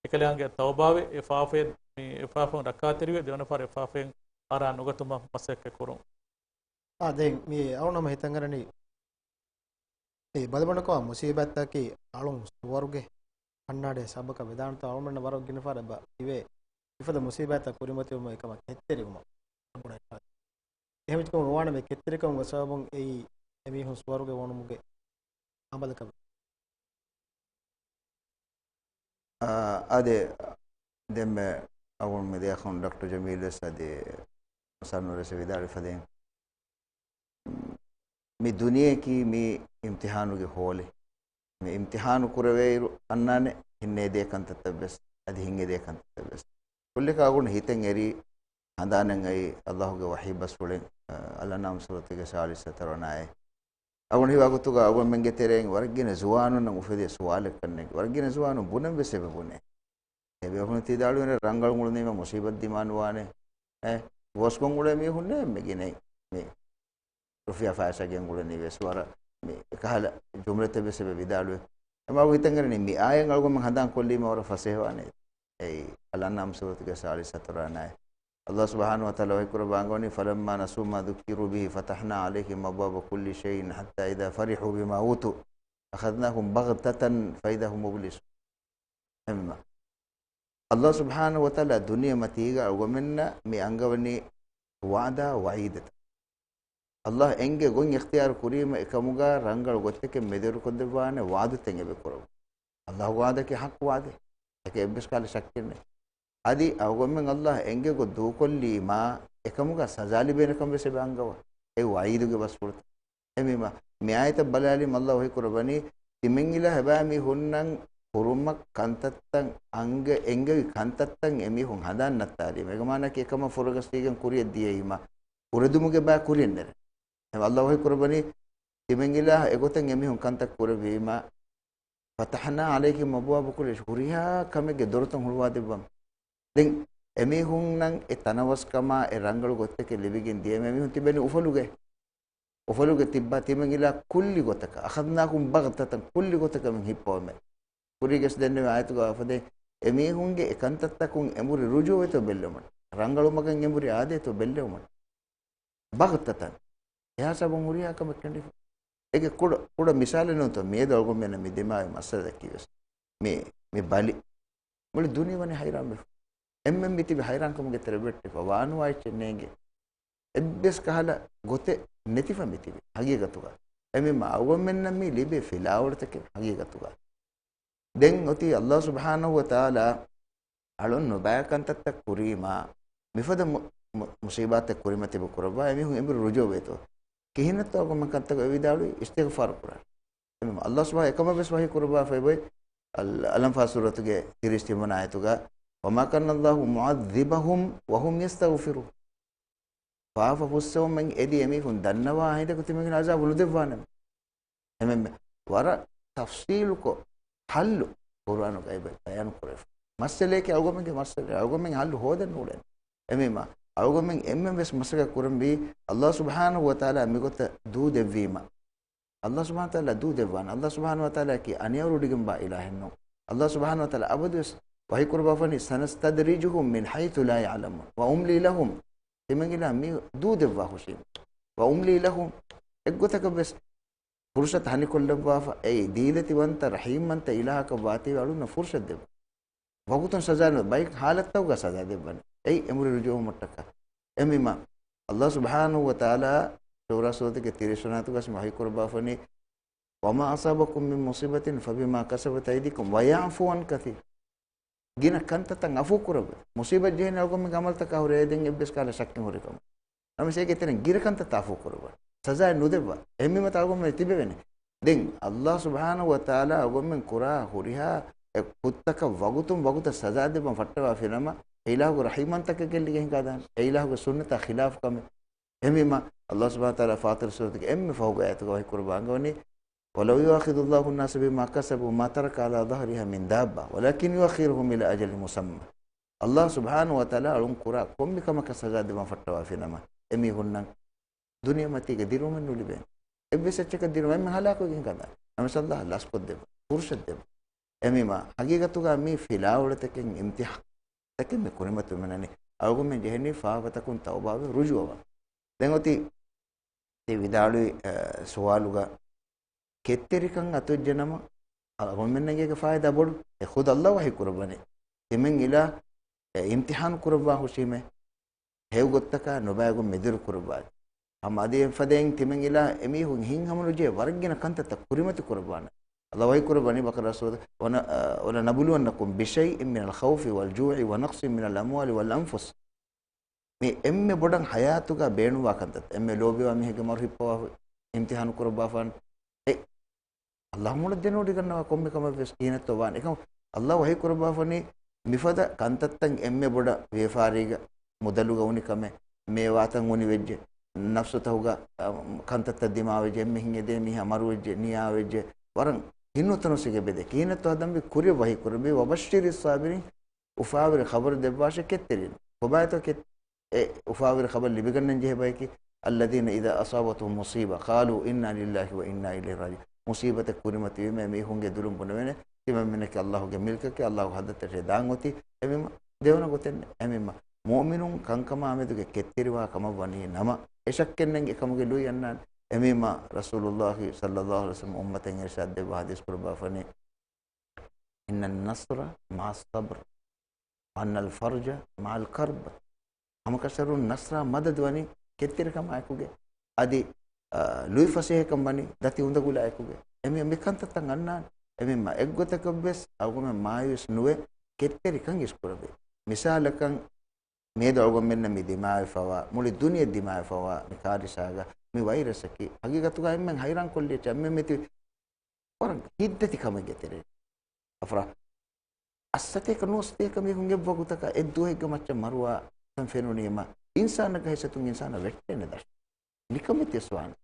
އެކަލާނގެ ތައުބާވެ، އެ ފާފައެއް، މި އެ ފާފައިން ރައްކާތެރިވެ، ދެވަނަ ފަހަރަށް އެ ފާފައިން އަރާ ނުގަތުމަށް މަސައްކަތް ކުރުން. އާ، ދެން މި އަޅުނަމަ ހިތަށްއަރަނީ، މި ބަލިބަނޑުކޮށް މުސީބާތަކީ އަޅުން ސުވަރުގެ އަންނާނެ ސަބަބަކަށް ވެދާނެތޯ؟ އަޅުމެންނަށް ވަރަށް ގިނަ ފަހަރަށް އެބަ އިވޭ މިފަދަ މުސީބާތައް ކުރިމަތިވުމަށް އެކަމަށް ކެތްތެރިވުމަށް. އެހެންވެއްޖެކަމުން ވާނަމަ ކެތްތެރިކަމުގެ ސަބަބުން އެއީ އެމީހުން ސުވަރުގެ ވަނުމުގެ އަމަލަކަށް. އާ، އާދެ، ދެންމެ އަޅުގަނޑު މި ދެއަޚުން ޑޮކްޓަރ ޖަމީލް ވެސް އަދި ސަންވަރެސް ވިދާޅުވި ފަދައިން، މި ދުނިޔެއަކީ މީ އިމްތިޙާނުގެ ހޯލެއް. މި އިމްތިޙާނު ކުރެވޭއިރު އަންނާނެ ހިންނޭ ދޭ ކަންތައްތައް ވެސް، އަދި ހިނގޭ ދޭ ކަންތައްތައް ވެސް. ކުއްލިކަ އަޅުގަނޑު ހިތަށް އެރީ ހަނދާނަށް އައި ﷲ ގެ ވަޙީ ބަސްފުޅެއް، އަލްއަންޢާމް ސޫރަތުގެ ސާޅީސް ހަތަރު ވަނަ އާޔަތް. އަޅުގަނޑު ހީވާ ގޮތުގަ އަޅުގަނޑުމެންގެ ތެރެއިން ވަރަށް ގިނަ ޒުވާނުންނަށް އުފެދޭ ސުވާލެއް ކަންނޭނގެ. ވަރަށް ގިނަ ޒުވާނުން ބުނަން ވެސް އެބަ ބުނޭ. އެބޭފުޅުން ތި ދާޅުވެން ރަނގަޅު އުޅުނީމަ މުސީބަތް ދިމާނުވާނެ. އެ، ގޯސްކޮށް އުޅޭ މީހުންނޭ އެންމެ ގިނައި. މި ރުފިޔާ ފައިސާގެ އުޅެނީ ވެސް ވަރަށް މި ކަހަލަ ޖުމްލަތެއް ވެސް އެބަ ވިދާޅުވެ. އެމާ ހިތަށް އެރެނީ މި އާޔަތް އަޅުގަނޑުމެން ހަނދާން ކޮށްލީމަ ވަރަށް ފަސޭހަވާނެ. އެއީ އަލްއަންޢާމް ސޫރަތުގެ ސާޅީސް ހަތަރު ވަނަ އާޔަތް. ﷲ ސުބްޙާނަހޫ ވަތަޢާލާ ވަޙީ ކުރައްވާ އަންގަވަނީ، فَلَمَّا نَسُوا مَا ذُكِّرُوا بِهِ فَتَحْنَا عَلَيْهِمْ أَبْوَابَ كُلِّ شَيْءٍ حَتَّى إِذَا فَرِحُوا بِمَا أُوتُوا أَخَذْنَاهُمْ بَغْتَةً فَإِذَا هُمْ مُبْلِسُونَ. އެހެންވީމަ، ﷲ ސުބްޙާނަހޫ ވަތަޢާލާ ދުނިޔެމަތީގަ އަޅުގަނޑުމެންނަށް މި އަންގަވަނީ ވަޢުދާ ވަޢީދުތައް. ﷲ އެންގެ ގޮތް އިޚްތިޔާރު ކުރީމަ އެކަމުގަ ރަނގަޅު ގޮތްތަކެއް މެދުވެރިކޮށްދެއްވާނެ ވަޢުދުތައް އެބަ ކުރައްވާ. ﷲ ގެ ވަޢުދަކީ ޙައްޤު ވަޢުދެއް. އޭގަ އެއްވެސް ކަހަލަ ޝައްކެއް ނެތް. އަދި އަޅުގަނޑުމެން ﷲ އެންގެ ގޮތް ދޫކޮށްލީމާ، އެކަމުގަ ސަޒާ ލިބޭނެކަން ވެސް އެބަ އަންގަވާ. އެ ވަޢީދުގެ ބަސްފުޅުތައް. އެހެންވީމަ، މި އާޔަތަށް ބަލާލީމަ ﷲ ވަޙީ ކުރައްވަނީ، ތިމަންއިލާ އެބައިމީހުންނަށް ކުރުމަށް ކަންތައްތައް އަންގަ، އެންގެވި ކަންތައްތައް އެމީހުން ހަނދާން ނައްތާލީމަ. އޭގެ މާނައަކީ އެކަމަށް ފުރަގަސްދީގެން ކުރިއަށް ދިޔައީމަ، ކުރެދުމުގެ ބައި ކުރިއަށް ނެރެ. އެހެން ﷲ ވަޙީ ކުރައްވަނީ، ތިމަންއިލާ އެގޮތަށް އެމީހުން ކަންތައް ކުރެއްވީމަ، فَتَحْنَا عَلَيْهِمْ أَبْوَابَ كُلِّ ޝައިއިން، ހުރިހާ ކަމެއްގެ ދޮރުތައް ހުޅުވާ ދެއްވަމު. ދެން އެމީހުންނަށް އެ ތަނަވަސްކަމާ އެ ރަނގަޅު ގޮތްތަކެއް ލިބިގެން ދިޔަމަ، އެމީހުން ތިބެނީ އުފަލުގައި. އުފަލުގަ ތިއްބާ ތިމަންއިލާ ކުއްލި ގޮތަކަށް، أَخَذْنَاهُمْ بَغْتَةً، ކުއްލި ގޮތަކަށް އެމީހުން ހިއްޕަވަމޭ. ކުރީގެސް ދެންނެވި އާޔަތުގަ އަފަދޭ، އެމީހުންގެ އެ ކަންތައްތަކުން އެނބުރި ރުޖޫޢަވޭތޯ ބެއްލެވުމަށް، ރަނގަޅު މަގަށް އެނބުރި އާދޭތޯ ބެއްލެވުމަށް. بَغْتَةً. އެހާ ސަބަބުން ހުރިހާ ކަމެއް ކެނޑިފަ. އޭގެ ކުޑަ، ކުޑަ މިސާލެއް ނޫންތޯ، މިއަދު އަޅުގަނޑުމެންނަށް މި ދިމާވި މައްސަލައަކީ ވެސް. މި، މި ބަލި. މުޅި ދުނިޔެ ވަނީ ހައިރާންވެފަ. އެންމެން މި ތިބި ހައިރާންކަމުގެ ތެރެ ވެއްޓިފަ. ވާނުވާ އެއްޗެއް ނޭނގެ. އެއްވެސް ކަހަލަ ގޮތެއް ނެތިފަ މި ތިބި ހަގީގަތުގަ. އެމީމާ އަޅުގަނޑުމެންނަށް މި ލިބޭ ފިލާވަޅުތަކެއް ހަގީގަތުގަ. ދެން އޮތީ ﷲ ސުބްޙާނަހޫ ވަތަޢާލާ އަޅުން ނުބައި ކަންތައްތައް ކުރީމާ، މިފަދަ މު-، މު-، މުޞީބާތެއް ކުރިމަތިބަ ކުރައްވާ އެމީހުން އެނބުރި ރުޖޫޢަވޭތޯ؟ ކިހިނެއްތޯ އަޅުގަނޑުމެން ކަންތަކަށް އެ ވިދާޅުވީ އިސްތިޣްފާރު ކުރާނެ. އެމީމާ ﷲ ސުބްޙާނަހޫ ވަތަޢާލާ އެކަމަށް ވެސް ވަޙީ ކުރައްވާފައި އޮތް އަލް-، އަލްއަންފާލް ސޫރަތުގެ ތިރީސް ތިން ވަނަ އާޔަތުގަ، وَمَا كَانَ اللَّهُ مُعَذِّبَهُمْ وَهُمْ يَسْتَغْفِرُونَ. ފާފަ ފުއްސެވުމެއް އެދި އެމީހުން ދަންނަވާ ހިނދަކު ތިމަންއިލަ ޢަޒާބު ނުދެއްވާނެ. އެމެން ވަރަށް ތަފްޞީލުކޮށް ޙައްލު ޤުރުއާނުގައި ބަ-، ބަޔާން ކުރެވި. މައްސަލައަކީ އަޅުގަނޑުމެންގެ މައްސަލަ. އަޅުގަނޑުމެން ޙައްލު ހޯދަން ނޫޅޭނެ. އެމީމާ އަޅުގަނޑުމެން އެންމެން ވެސް މަސައްކަތް ކުރަންވީ ﷲ ސުބްޙާނަހޫ ވަތަޢާލާ މިގޮތަށް ދޫ ދެއްވީމަ. ﷲ ސުބްޙާނަހޫ ވަތަޢާލާ ދޫ ދެއްވާނެ. ﷲ ސުބްޙާނަހޫ ވަތަޢާލާއަކީ އަނިޔާވެރިވެގެންވާ އިލާހެއް ނޫން. ﷲ ސުބްޙާނަހޫ ވަތަޢާލާ އަބަދުވެސް ވަޙީ ކުރައްވާފަނީ، سَنَسْتَدْرِجُهُمْ مِنْ حَيْثُ لَا يَعْلَمُونَ وَأُمْلِي لَهُمْ. ތިމަންއިލާ މި ދޫ ދެއްވާ ހުށީމަ. وَأُمْلِي لَهُمْ. އެއްގޮތަކަށް ވެސް ފުރުޞަތު ހަނިކޮށްލައްވާފަ، އެއީ ދީލަތިވަންތަ ރަޙީމްވަންތަ އިލާހަކަށް ވާތީވެ އަޅުންނަށް ފުރުޞަތު ދެއްވާ. ވަގުތުން ސަޒާ ނުދޭ، ބައެއް ޙާލަތްތަކުގަ ސަޒާ ދެއްވަނީ. އެއީ އެނބުރި ރުޖޫޢަވުމަށްޓަކާ. އެމީމާ ﷲ ސުބްޙާނަހޫ ވަތަޢާލާ ޝޫރާ ސޫރަތުގެ ތިރީސް ވަނަ އާޔަތުގައި ވަޙީ ކުރައްވާފަނީ، وَمَا أَصَابَكُم مِّن مُّصِيبَةٍ فَبِمَا كَسَبَتْ أَيْدِيكُمْ وَيَعْفُو عَن كَثِيرٍ. ގިނަ ކަންތައްތައް އަފޫ ކުރައްވާ. މުސީބަތް ޖެހެނީ އަޅުގަނޑުމެންގެ އަމަލުތަކާ ހުރެ އެ ދެން އެއްވެސް ކަހަލަ ޝައްކެއް ހުރި ކަމަށް. ނަމަވެސް އޭގެ ތެރެއިން ގިނަ ކަންތައްތައް އަފޫ ކުރައްވާ. ސަޒާއެއް ނުދެއްވާ. އެހެންވީމަ އަޅުގަނޑުމެން ތިބެވޭނެ. ދެން ﷲ ސުބްޙާނަހޫ ވަތަޢާލާ އަޅުގަނޑުމެން ކުރާ ހުރިހާ އެ ކުށްތަކަށް ވަގުތުން ވަގުތަށް ސަޒާ ދެއްވަން ފައްޓަވާފިނަމަ، އެ އިލާހުގެ ރަޙީމްކަންތަކެއް ގެއްލިގެން ހިނގާދާނެ. އެ އިލާހުގެ ސުންނަތާ ޚިލާފު ކަމެއް. އެހެންވީމަ، ﷲ ސުބްޙާނަހޫ ވަތަޢާލާ ފާޠިރު ސޫރަތުގެ އެންމެ ފަހުގެ އާޔަތުގަ ވަޙީ ކުރައްވާ އަންގަވަނީ، وَلَوْ يُؤَاخِذُ اللَّهُ النَّاسَ بِمَا كَسَبُوا مَا تَرَكَ عَلَى ظَهْرِهَا مِنْ دَابَّةٍ وَلَكِنْ يُؤَخِّرُهُمْ إِلَى أَجَلٍ مُسَمًّى. ﷲ ސުބްޙާނަހޫ ވަތަޢާލާ އަޅުން ކުރާ ކޮންމެ ކަމަކަށް ސަޒާ ދެއްވަން ފައްޓަވާފިނަމަ، އެމީހުންނަށް ދުނިޔެމަތީގަ ދިރިއުޅުމެއް ނުލިބޭނެ. އެއްވެސް އެއްޗަކަށް ދިރިއުޅުމެއް ހަލާކުވެގެން ކަންދާނެ. ނަމަވެސް ﷲ ލަސްކޮށްދެއްވާ، ފުރުޞަތު ދެއްވާ. އެމީމާ ހަގީގަތުގަ މީ ފިލާވަޅުތަކެއް، އިމްތިޙާންތަކެއް މި ކުރިމަތިވުމެއް ނަނީ. އަޅުގަނޑުމެން ޖެހެނީ ފާފަތަކުން ތައުބާވެ ރުޖޫޢަވާން. ދެން އޮތީ ތި ވިދާޅުވި، އަ، ސުވާލުގަ ކެތްތެރިކަން އަތުވެއްޖެނަމަ، އަ، އަޅުގަނޑުމެންނަށް އޭގެ ފާއިދާ ބޮޑު. އެ ޚުދު ﷲ ވަޙީ ކުރައްވަނީ. ތިމަން އިލާ އެ އިމްތިޙާނު ކުރައްވާ ހުށީމޭ. ހެޔޮ ގޮތަކަށް ނުބައިގޮތް މެދުވެރި ކުރައްވާ. ހަމަ އަދި އެފަދައިން ތިމަން އިލާ އެމީހުން ހިތްހަމަނުޖެހޭ ވަރަށްގިނަ ކަންތައްތައް ކުރިމަތި ކުރައްވާނެ. ﷲ ވަޙީ ކުރައްވަނީ ބަޤަރާ ސޫރަތު، ވަނަ-، އަ، وَلَنَبْلُوَنَّكُمْ بِشَيْءٍ مِنَ الْخَوْفِ وَالْجُوعِ وَنَقْصٍ مِنَ الْأَمْوَالِ وَالْأَنْفُسِ. މި އެންމެ ބޮޑަށް ޙަޔާތުގަ ބޭނުންވާ ކަންތައް، އެންމެ ލޯބިވާ މީހެއްގެ މަރު ހިއްޕަވާ އިމްތިޙާނު ކުރައްވާފާނެ. އެ ﷲ މޫނަށް ދެނެވޮޑިގަންނަވާ ކޮންމެ ކަމެއްވެސް ކިހިނެއްތޯ ވާނެ. އެކަމަ ﷲ ވަޙީ ކުރައްވާފަނީ، މިފަދަ ކަންތައްތައް އެންމެ ބޮޑަށް ވިޔަފާރީގަ މުދަލުގަ އުނި ކަމެއް، މޭވާތައް އުނިވެއްޖެ، ނަފްސުތަކުގަ، އަ، ކަންތައްތައް ދިމާވެއްޖެ، އެންމެ ހިތް އެދޭ މީހާ މަރުވެއްޖެ، ނިޔާވެއްޖެ، ވަރަށް ހިތްނުތަނަވަސްވެގެން އެބަދޭ. ކިހިނެއްތޯ ހަދަންވީ ކުރިއަށް ވަޙީ ކުރެއްވީ، وَبَشِّرِ الصَّابِرِينَ، އުފާވެރި ޚަބަރު ދެއްވާށޭ ކެތްތެރިން. ކޮބާތޯ ކެތް-، އެ އުފާވެރި ޚަބަރު ލިބިގަންނަން ޖެހޭ ބަޔަކީ، الَّذِينَ إِذَا أَصَابَتْهُمْ مُصِيبَةٌ قَالُوا إِنَّا لِلَّهِ وَإِنَّا إِلَيْهِ رَاجِعُونَ. މުޞީބަތެއް ކުރިމަތިވީމަ އެމީހުންގެ ދުލުން ބުނެވޭނެ، ތިމަންމެންނަކީ ﷲގެ މިލްކަކީ، ﷲގެ ޙަޟްރަތަށޭ ދާން އޮތީ. އެމީމަ ދެވަނަ ގޮތެއް ނެތް. އެމީމަ މުއުމިނުން ކަންކަމާ މެދުގެ ކެތްތެރިވާ ކަމަށް ވަނީ ނަމަ، އެ ޝައްކެއް ނެތް އެކަމުގެ ލުއި އަންނާނެ. އެމީމަ ރަސޫލުﷲ ޞައްލަﷲު ޢަލައިހި ވަސައްލަމަ އުއްމަތަށް އިރުޝާދު ދެއްވާ ޙަދީޘް ކުރައްވާފަނީ، إِنَّ النَّصْرَ مَعَ الصَّبْرِ وَأَنَّ الْفَرَجَ مَعَ الْكُرْبِ. ހަމަކަށަވަރުން ނަޞްރާ މަދަދު ވަނީ ކެތްތެރިކަމާ އެކުގެ. އަދި، އަ، ލުއިފަސޭހަކަން ވަނީ ދަތި އުނދަގުލާ އެކުގެ. އެމީ މި ކަންތައްތައް އަންނާނެ. އެމީ މަ އެއްގޮތަކަށްވެސް އަޅުގަނޑުމެން މާޔޫސް ނުވެ، ކެތްތެރިކަން އިސްކުރެވޭ. މިސާލަކަށް، މިއަދު އަޅުގަނޑުމެންނަށް މި ދިމާވެފަވާ، މުޅި ދުނިޔެ ދިމާވެފަވާ މި ކާރިސާގަ މި ވައިރަސަކީ ހަގީގަތުގަ އެންމެން ހައިރާން ކޮށްލި އެއްޗެއް. އެންމެން މިތި ވަރަށް ހިތްދަތި ކަމެއްގެ ތެރެއިން. އަފްރާ، އަށްސަތޭކަ ނުވަސަތޭކަ މީހުން އެއްވަގުތަކަށް އެއްދުވަހެއްގެ މައްޗަށް މަރުވާ ތަން ފެނުނީމަ، އިންސާނަކަށް ހިސަތުން އިންސާނަށް ވެއްޓޭނެ ދަށް. ނިކަމެތި ވެސް ވާނެ.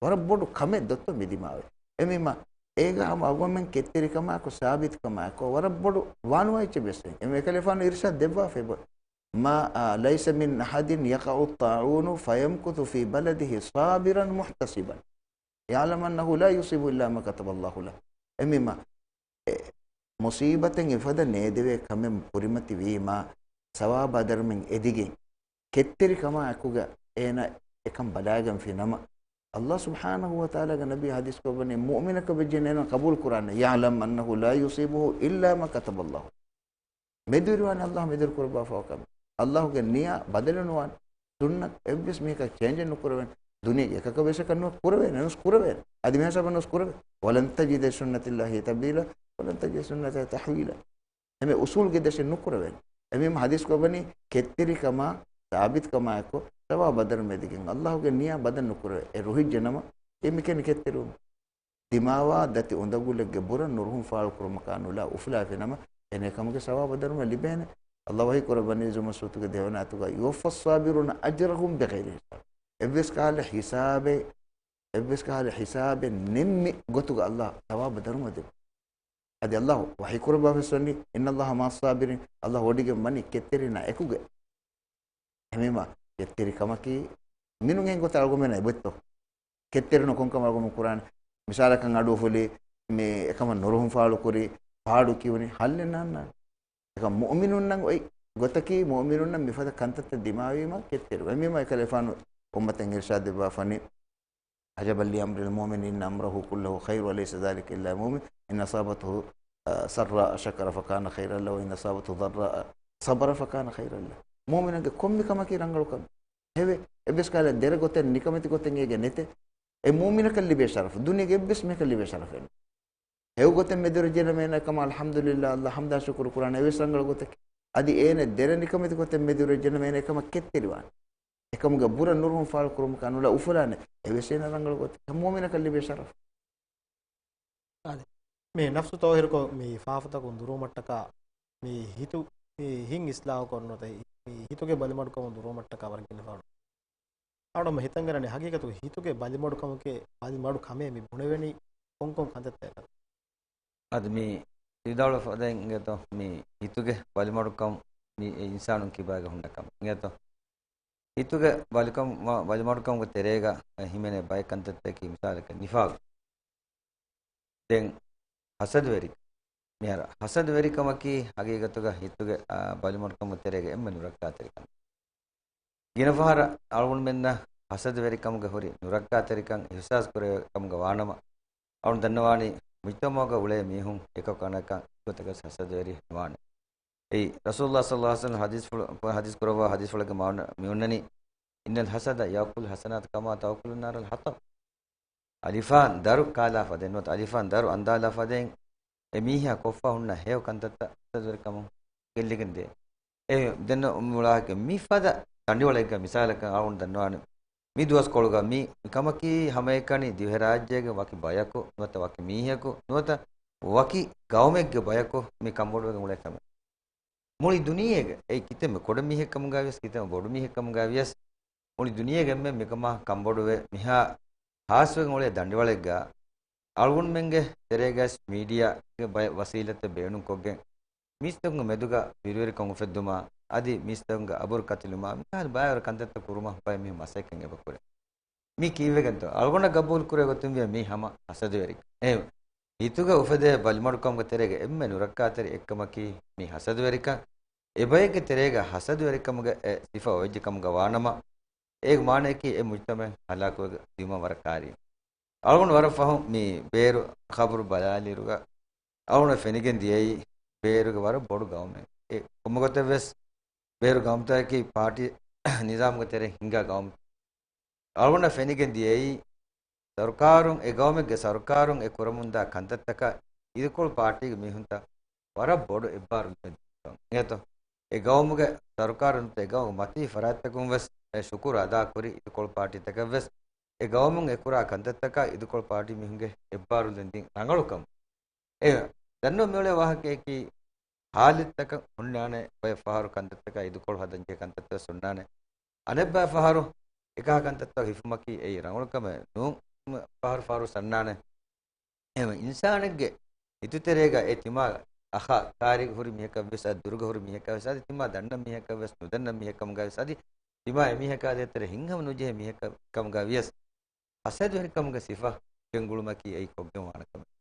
ވަރަށް ބޮޑު ކަމެއް ދޮއްތޯ މި ދިމާވެ. އެމީމަ، އޭގަ ހަމަ އަޅުގަނޑުމެން ކެތްތެރިކަމާއެކު، ސާބިތުކަމާއެކު، ވަރަށް ބޮޑު ވާނުވާ އެއްޗެއް ވެސް ނެތް. އެމީ އެކަލޭގެފާނު އިރުޝާދު ދެއްވާފައި ބޮ-، ما، آ، ليس من أحد يقع الطاعون فيمكث في بلده صابرا محتسبا يعلم أنه لا يصيبه إلا ما كتب الله له. އެމީމަ، އެ، މުޞީބަތެއް އެފަދަ ނޭދެވޭ ކަމެއް ކުރިމަތި ވީމާ، ސަވާބާ ދަރުމައިން އެދިގެން، ކެތްތެރިކަމާ އެކުގަ އޭނަ އެކަން ބަލާގެންފި ނަމަ، ﷲ ސުބްޙާނަހޫ ވަތަޢާލާގެ ނަބީ ޙަދީޘް ކޮށްވަނީ، މުއުމިނަކަށް ވެއްޖެ އޭނަ ޤަބޫލު ކުރާނެ، يعلم أنه لا يصيبه إلا ما كتب الله. މެދުވެރިވާނެ ﷲ މެދުވެރި ކުރައްވާފައިވާ ކަމެއް. ﷲގެ ނިޔާ ބަދަލުނުވާނެ. ސުންނަތް އެއްވެސް މީހަކަށް ޗޭންޖެއް ނުކުރެވޭނެ. ދުނިޔޭގެ އެކަކަށް ވެސް އެކަން ނުވެ ކުރެވޭނެ. ނަމަވެސް ކުރެވޭނެ. އަދި މިހާ ހިސާބަށް ނަމަވެސް ކުރެވޭނެ. ولن تجد لسنة الله تبديلا ولن تجد لسنة الله تحويلا. އެމެ އުސޫލުގެ ދަށެއް ނުކުރެވޭނެ. އެމީމަ ޙަދީޘް ކޮށްވަނީ ކެތްތެރިކަމާ، ސާބިތުކަމާއެކު، ސަވާބާ ދަރުމައިން އެދިގެން ﷲގެ ނިޔާ ބަދަލު ނުކުރެވޭ. އެ ރުހިއްޖެ ނަމަ، އެ މިކެނި ކެތްތެރިވުމަށް. ދިމާވާ ދަތި އުނދަގުލެއްގެ ބުރަށް ނުރުހުން ފާޅުކުރުމަކާ ނުލާ އުފުލާފި ނަމަ، އެނެ ކަމުގެ ސަވާބާ ދަރުމަ ލިބޭނެ. ﷲ ވަޙީ ކުރައްވަނީ ޒުމަރު ސޫރަތުގެ ދެވަނަ އާޔަތުގަ، يوفى الصابرون أجرهم بغير حساب. އެއްވެސް ކަހަލަ ހިސާބެއް، އެއްވެސް ކަހަލަ ހިސާބެއް ނެތް މި ގޮތުގަ ﷲ ސަވާބު ދަރުމަ ދެއްވާ. އަދި ﷲ ވަޙީ ކުރައްވާފަ ވެސް ވަނީ، إن الله مع الصابرين، ﷲ ވޮޑިގެން ވަނީ ކެތްތެރިންނާ އެކުގަ. އެހެންވީމަ، ކެތްތެރި ކަމަކީ މިނުން އެހެން ގޮތަށް އަޅުގަނޑުމެންނަށް އެބައޮތްތޯ؟ ކެތްތެރި ނުކޮން ކަމަށް އަޅުގަނޑުމެން ކުރާނެ. މިސާލަކަށް އަޑު އުފުލި، މި އެކަމަށް ނުރުހުން ފާޅު ކުރި، ފާޑު ކިޔުނި، ހައްލެއް ނާންނާނެ. އެކަމަ މުއުމިނުންނަށް އޮތް ގޮތަކީ، މުއުމިނުންނަށް މިފަދަ ކަންތައްތައް ދިމާވީމަ ކެތްތެރި. އެހެންވީމަ އެކަލޭގެފާނު އުއްމަތަށް އިރުޝާދު ދެއްވާފަނީ، عجبا لأمر المؤمن إن أمره كله خير وليس ذلك إلا المؤمن إن أصابته، آه، سراء شكر فكان خيرا له وإن أصابته ضراء صبر فكان خيرا له. މުއުމިނުންގެ ކޮންމެ ކަމަކީ ރަނގަޅު ކަމެއް. ހެވޭ، އެއްވެސް ކަހަލަ ދެރަ ގޮތެއް ނިކަމެތި ގޮތެއް އޭގެ ނެތޭ. އެ މުއުމިނަކަށް ލިބޭ ޝަރަފު، ދުނިޔޭގެ އެއްވެސް މީހަކަށް ލިބޭ ޝަރަފެއް ނެތް. ހެޔޮ ގޮތެއް މެދުވެރިއްޖެނަމަ އޭނަ ކަމަށް އަލްޙަމްދުލިއްލާ، އައްލާ ޙަމްދާ ޝުކުރު ކުރާނެ. އެއްވެސް ރަނގަޅު ގޮތެއް އަދި އޭނަ ދެރަ ނިކަމެތި ގޮތެއް މެދުވެރިއްޖެނަމަ އޭނަ އެކަމަށް ކެތްތެރިވާނެ. އެކަމުގަ ބުރަ ނުރުހުން ފާޅު ކުރުމަކާ ނުލަ އުފުލާނެ. އެއްވެސް އޭނަ ރަނގަޅު ގޮތެއް. މުއުމިނަކަށް ލިބޭ ޝަރަފު. އާދެ. މި ނަފްސު ތައުހީރުކޮށް، މި ފާފަތަކުން ދުރުވުމަށްޓަކާ، މި ހިތު، މި ހިތް އިސްލާހުކޮށް ނުވަތަ ހި-، މި ހިތުގެ ބަލިމަޑުކަމުން ދުރުވުމަށްޓަކާ ވަރަށް ގިނަ ފަހަރު އަޅުގަނޑު ހިތަށް އަރަނީ ހަގީގަތުގަ ހިތުގެ ބަލިމަޑުކަމުގެ ބަލިމަޑު ކަމޭ މި ބުނެވެނީ ކޮންކޮން ކަންތައްތަކަކަށް؟ އަދި މި ވިދާޅުވެފަ ދެން އިނގޭތޯ، މި ހިތުގެ ބަލިމަޑުކަން މި އެ އިންސާނުން ކިބާގަ ހުންނަ ކަމެއް އިނގޭތޯ. ހިތުގެ ބަލިކަން، މަ-، ބަލިމަޑުކަމުގެ ތެރޭގަ ހިމެނޭ ބައެއް ކަންތައްތަކަކީ މިސާލަކަށް ނިފާގު. ދެން ހަސަދަވެރި. މިހާރު ހަސަދަވެރިކަމަކީ ހަގީގަތުގަ ހިތުގެ، އާ، ބަލިމަޑުކަމުގެ ތެރޭގަ އެންމެ ނުރައްކާތެރިކަން. ގިނަ ފަހަރަށް އަޅުގަނޑުމެންނަށް ހަސަދަވެރިކަމުގެ ހުރި ނުރައްކާތެރިކަން އިޙްސާސް ކުރެވޭ ކަމުގަ ވާނަމަ، އަޅުން ދަންނަވާނީ މުޖްތަމަޢުގަ އުޅޭ މީހުން އެކަކު އަނެކަކަށް އެގޮތަކަށް ހަސަދަވެރި ނުވާނެ. އެއީ، ރަސޫލުﷲ ޞައްލަﷲ ޢަލައިހި ވަސައްލަމަ ޙަދީޘްފުޅު-، ޙަދީޘް ކުރައްވާ ޙަދީޘްފުޅެއްގެ މާނަ މި އޮންނަނީ، إن الحسد يأكل الحسنات كما تأكل النار الحطب. އަލިފާން ދަރު ކާލާ ފަދައިން ނުވަތަ އަލިފާން ދަރު އަންދާލާ ފަދައިން އެ މީހާ ކޮށްފަ ހުންނަ ހެޔޮ ކަންތައްތައް ހަސަދަވެރިކަމުން ގެއްލިގެން ދޭ. އެ ދެން މުޅާކެ މި ފަދަ ދަނޑިވަޅެއްގަ މިސާލަކަށް އަޅުގަނޑު ދަންނަވާނެ. މި ދުވަސްކޮޅުގަ މި، މި ކަމަކީ ހަމައެކަނި ދިވެހިރާއްޖޭގެ ވަކި ބަޔަކު ނުވަތަ ވަކި މީހަކު ނުވަތަ ވަކި ގައުމެއްގެ ބަޔަކު މި ކަންބޮޑުވެގެން އުޅޭ ކަމެއް. މުޅި ދުނިޔޭގެ އެއީ ކިތަންމެ ކުޑަ މީހެއް ކަމުގަ ވިޔަސް، ކިތަންމެ ބޮޑު މީހެއް ކަމުގަ ވިޔަސް، މުޅި ދުނިޔޭގެ އެންމެން މިކަމާ ކަންބޮޑުވެ މިހާ ހާސްވެގެން އުޅޭ ދަނޑިވަޅެއްގަ އަޅުގަނޑުމެންގެ ތެރޭގައި މީޑިއާގެ ބައެއް ވަސީލަތެއް ބޭނުންކޮށްގެން، މީސްތަކުންގެ މެދުގަ ވިރިވެރިކަން އުފެއްދުމާ، އަދި މީސްތަކުންގެ އަބުރު ކަތިލުމާ، މިކަހަލަ ބައިވަރު ކަންތައްތައް ކުރުމަށް ބައެއް މީހުން މަސައްކަތް އެބަ ކުރޭ. މީ ކީއްވެގެންތޯ؟ އަޅުގަނޑަށް ގަބޫލު ކުރޭ ގޮތުން ވިޔަ މީ ހަމަ ހަސަދަވެރި. އެހެން ހިތުގަ އުފެދޭ ބަލިމަޑުކަމުގެ ތެރޭގަ އެންމެ ނުރައްކާތެރި އެއްކަމަކީ މީ ހަސަދަވެރިކަން. އެބައެއްގެ ތެރޭގަ ހަސަދަވެރިކަމުގެ އެ ސިފަ އޮވެއްޖެ ކަމުގަ ވާނަމަ، އޭގެ މާނަޔަކީ އެ މުޖްތަމަޢެއް ހަލާކުވެ ދިޔުމަށް ވަރަށް ކާރި. އަޅުގަނޑު ވަރަށް ފަހުން މި ބޭރު ޚަބަރު ބަލާލިއިރުގަ، އަޅުގަނޑަށް ފެނިގެން ދިޔައީ ބޭރުގެ ވަރަށް ބޮޑު ގައުމެއް. އެ ކޮންމެގޮތެއްވެސް ބޭރު ގައުމުތަކަކީ ޕާޓީ ނިޒާމުގެ ތެރެއިން ހިންގާ ގައުމު. އަޅުގަނޑަށް ފެނިގެން ދިޔައީ ސަރުކާރުން، އެ ގައުމެއްގެ ސަރުކާރުން އެ ކުރަމުންދާ ކަންތައްތަކަށް އިދިކޮޅު ޕާޓީގެ މީހުންތައް ވަރަށް ބޮޑު އެއްބާރުލުންތައް ދީފަ. އިނގޭތޯ؟ އެ ގައުމުގެ ސަރުކާރުން އެ ގައުމުގެ މަތީ ފަރާތްތަކުން ވެސް އެ ޝުކުރު އަދާކުރި އިދިކޮޅު ޕާޓީތަކަށް ވެސް އެ ގައުމުން އެ ކުރާ ކަންތައްތަކަށް އިދިކޮޅު ޕާޓީ މީހުންގެ އެއްބާރުލުން ދިން ރަނގަޅުކަމުން. އެ ދަންނަވަން މިއުޅޭ ވާހަކަޔަކީ، ހާލަތްތަކަށް ހުންނާނެ، ބައެއް ފަހަރު ކަންތައްތަކަށް އިދިކޮޅު ހަދަންޖެހޭ ކަންތައްތައް ވެސް ހުންނާނެ. އަނެއްބައި ފަހަރު އެކަހަލަ ކަންތައްތައް ހިފުމަކީ އެއީ ރަނގަޅު ކަމެއް ނޫން، ފަހަރު ފަހަރު ވެސް ހުންނާނެ. އެހެންވެ، އިންސާނެއްގެ ހިތުތެރޭގަ އެ ތިމާ އަޚާ ކާރިގަ ހުރި މީހަކަށް ވެސް، އަދި ދުރުގަ ހުރި މީހަކަށް ވެސް، އަދި ތިމާ ދަންނަ މީހަކަށް ވެސް، ނުދަންނަ މީހެއް ކަމުގަ ވެސް، އަދި ތިމާ އެމީހަކާ ދޭތެރޭ ހިތްހަމަ ނުޖެހޭ މީހަކަށް ކަމުގަ ވިޔަސް، ހަސަދަވެރިކަމުގެ ސިފަ ގެންގުޅުމަކީ އެއީ ކޮށްގެން ވާނެ ކަމެއް.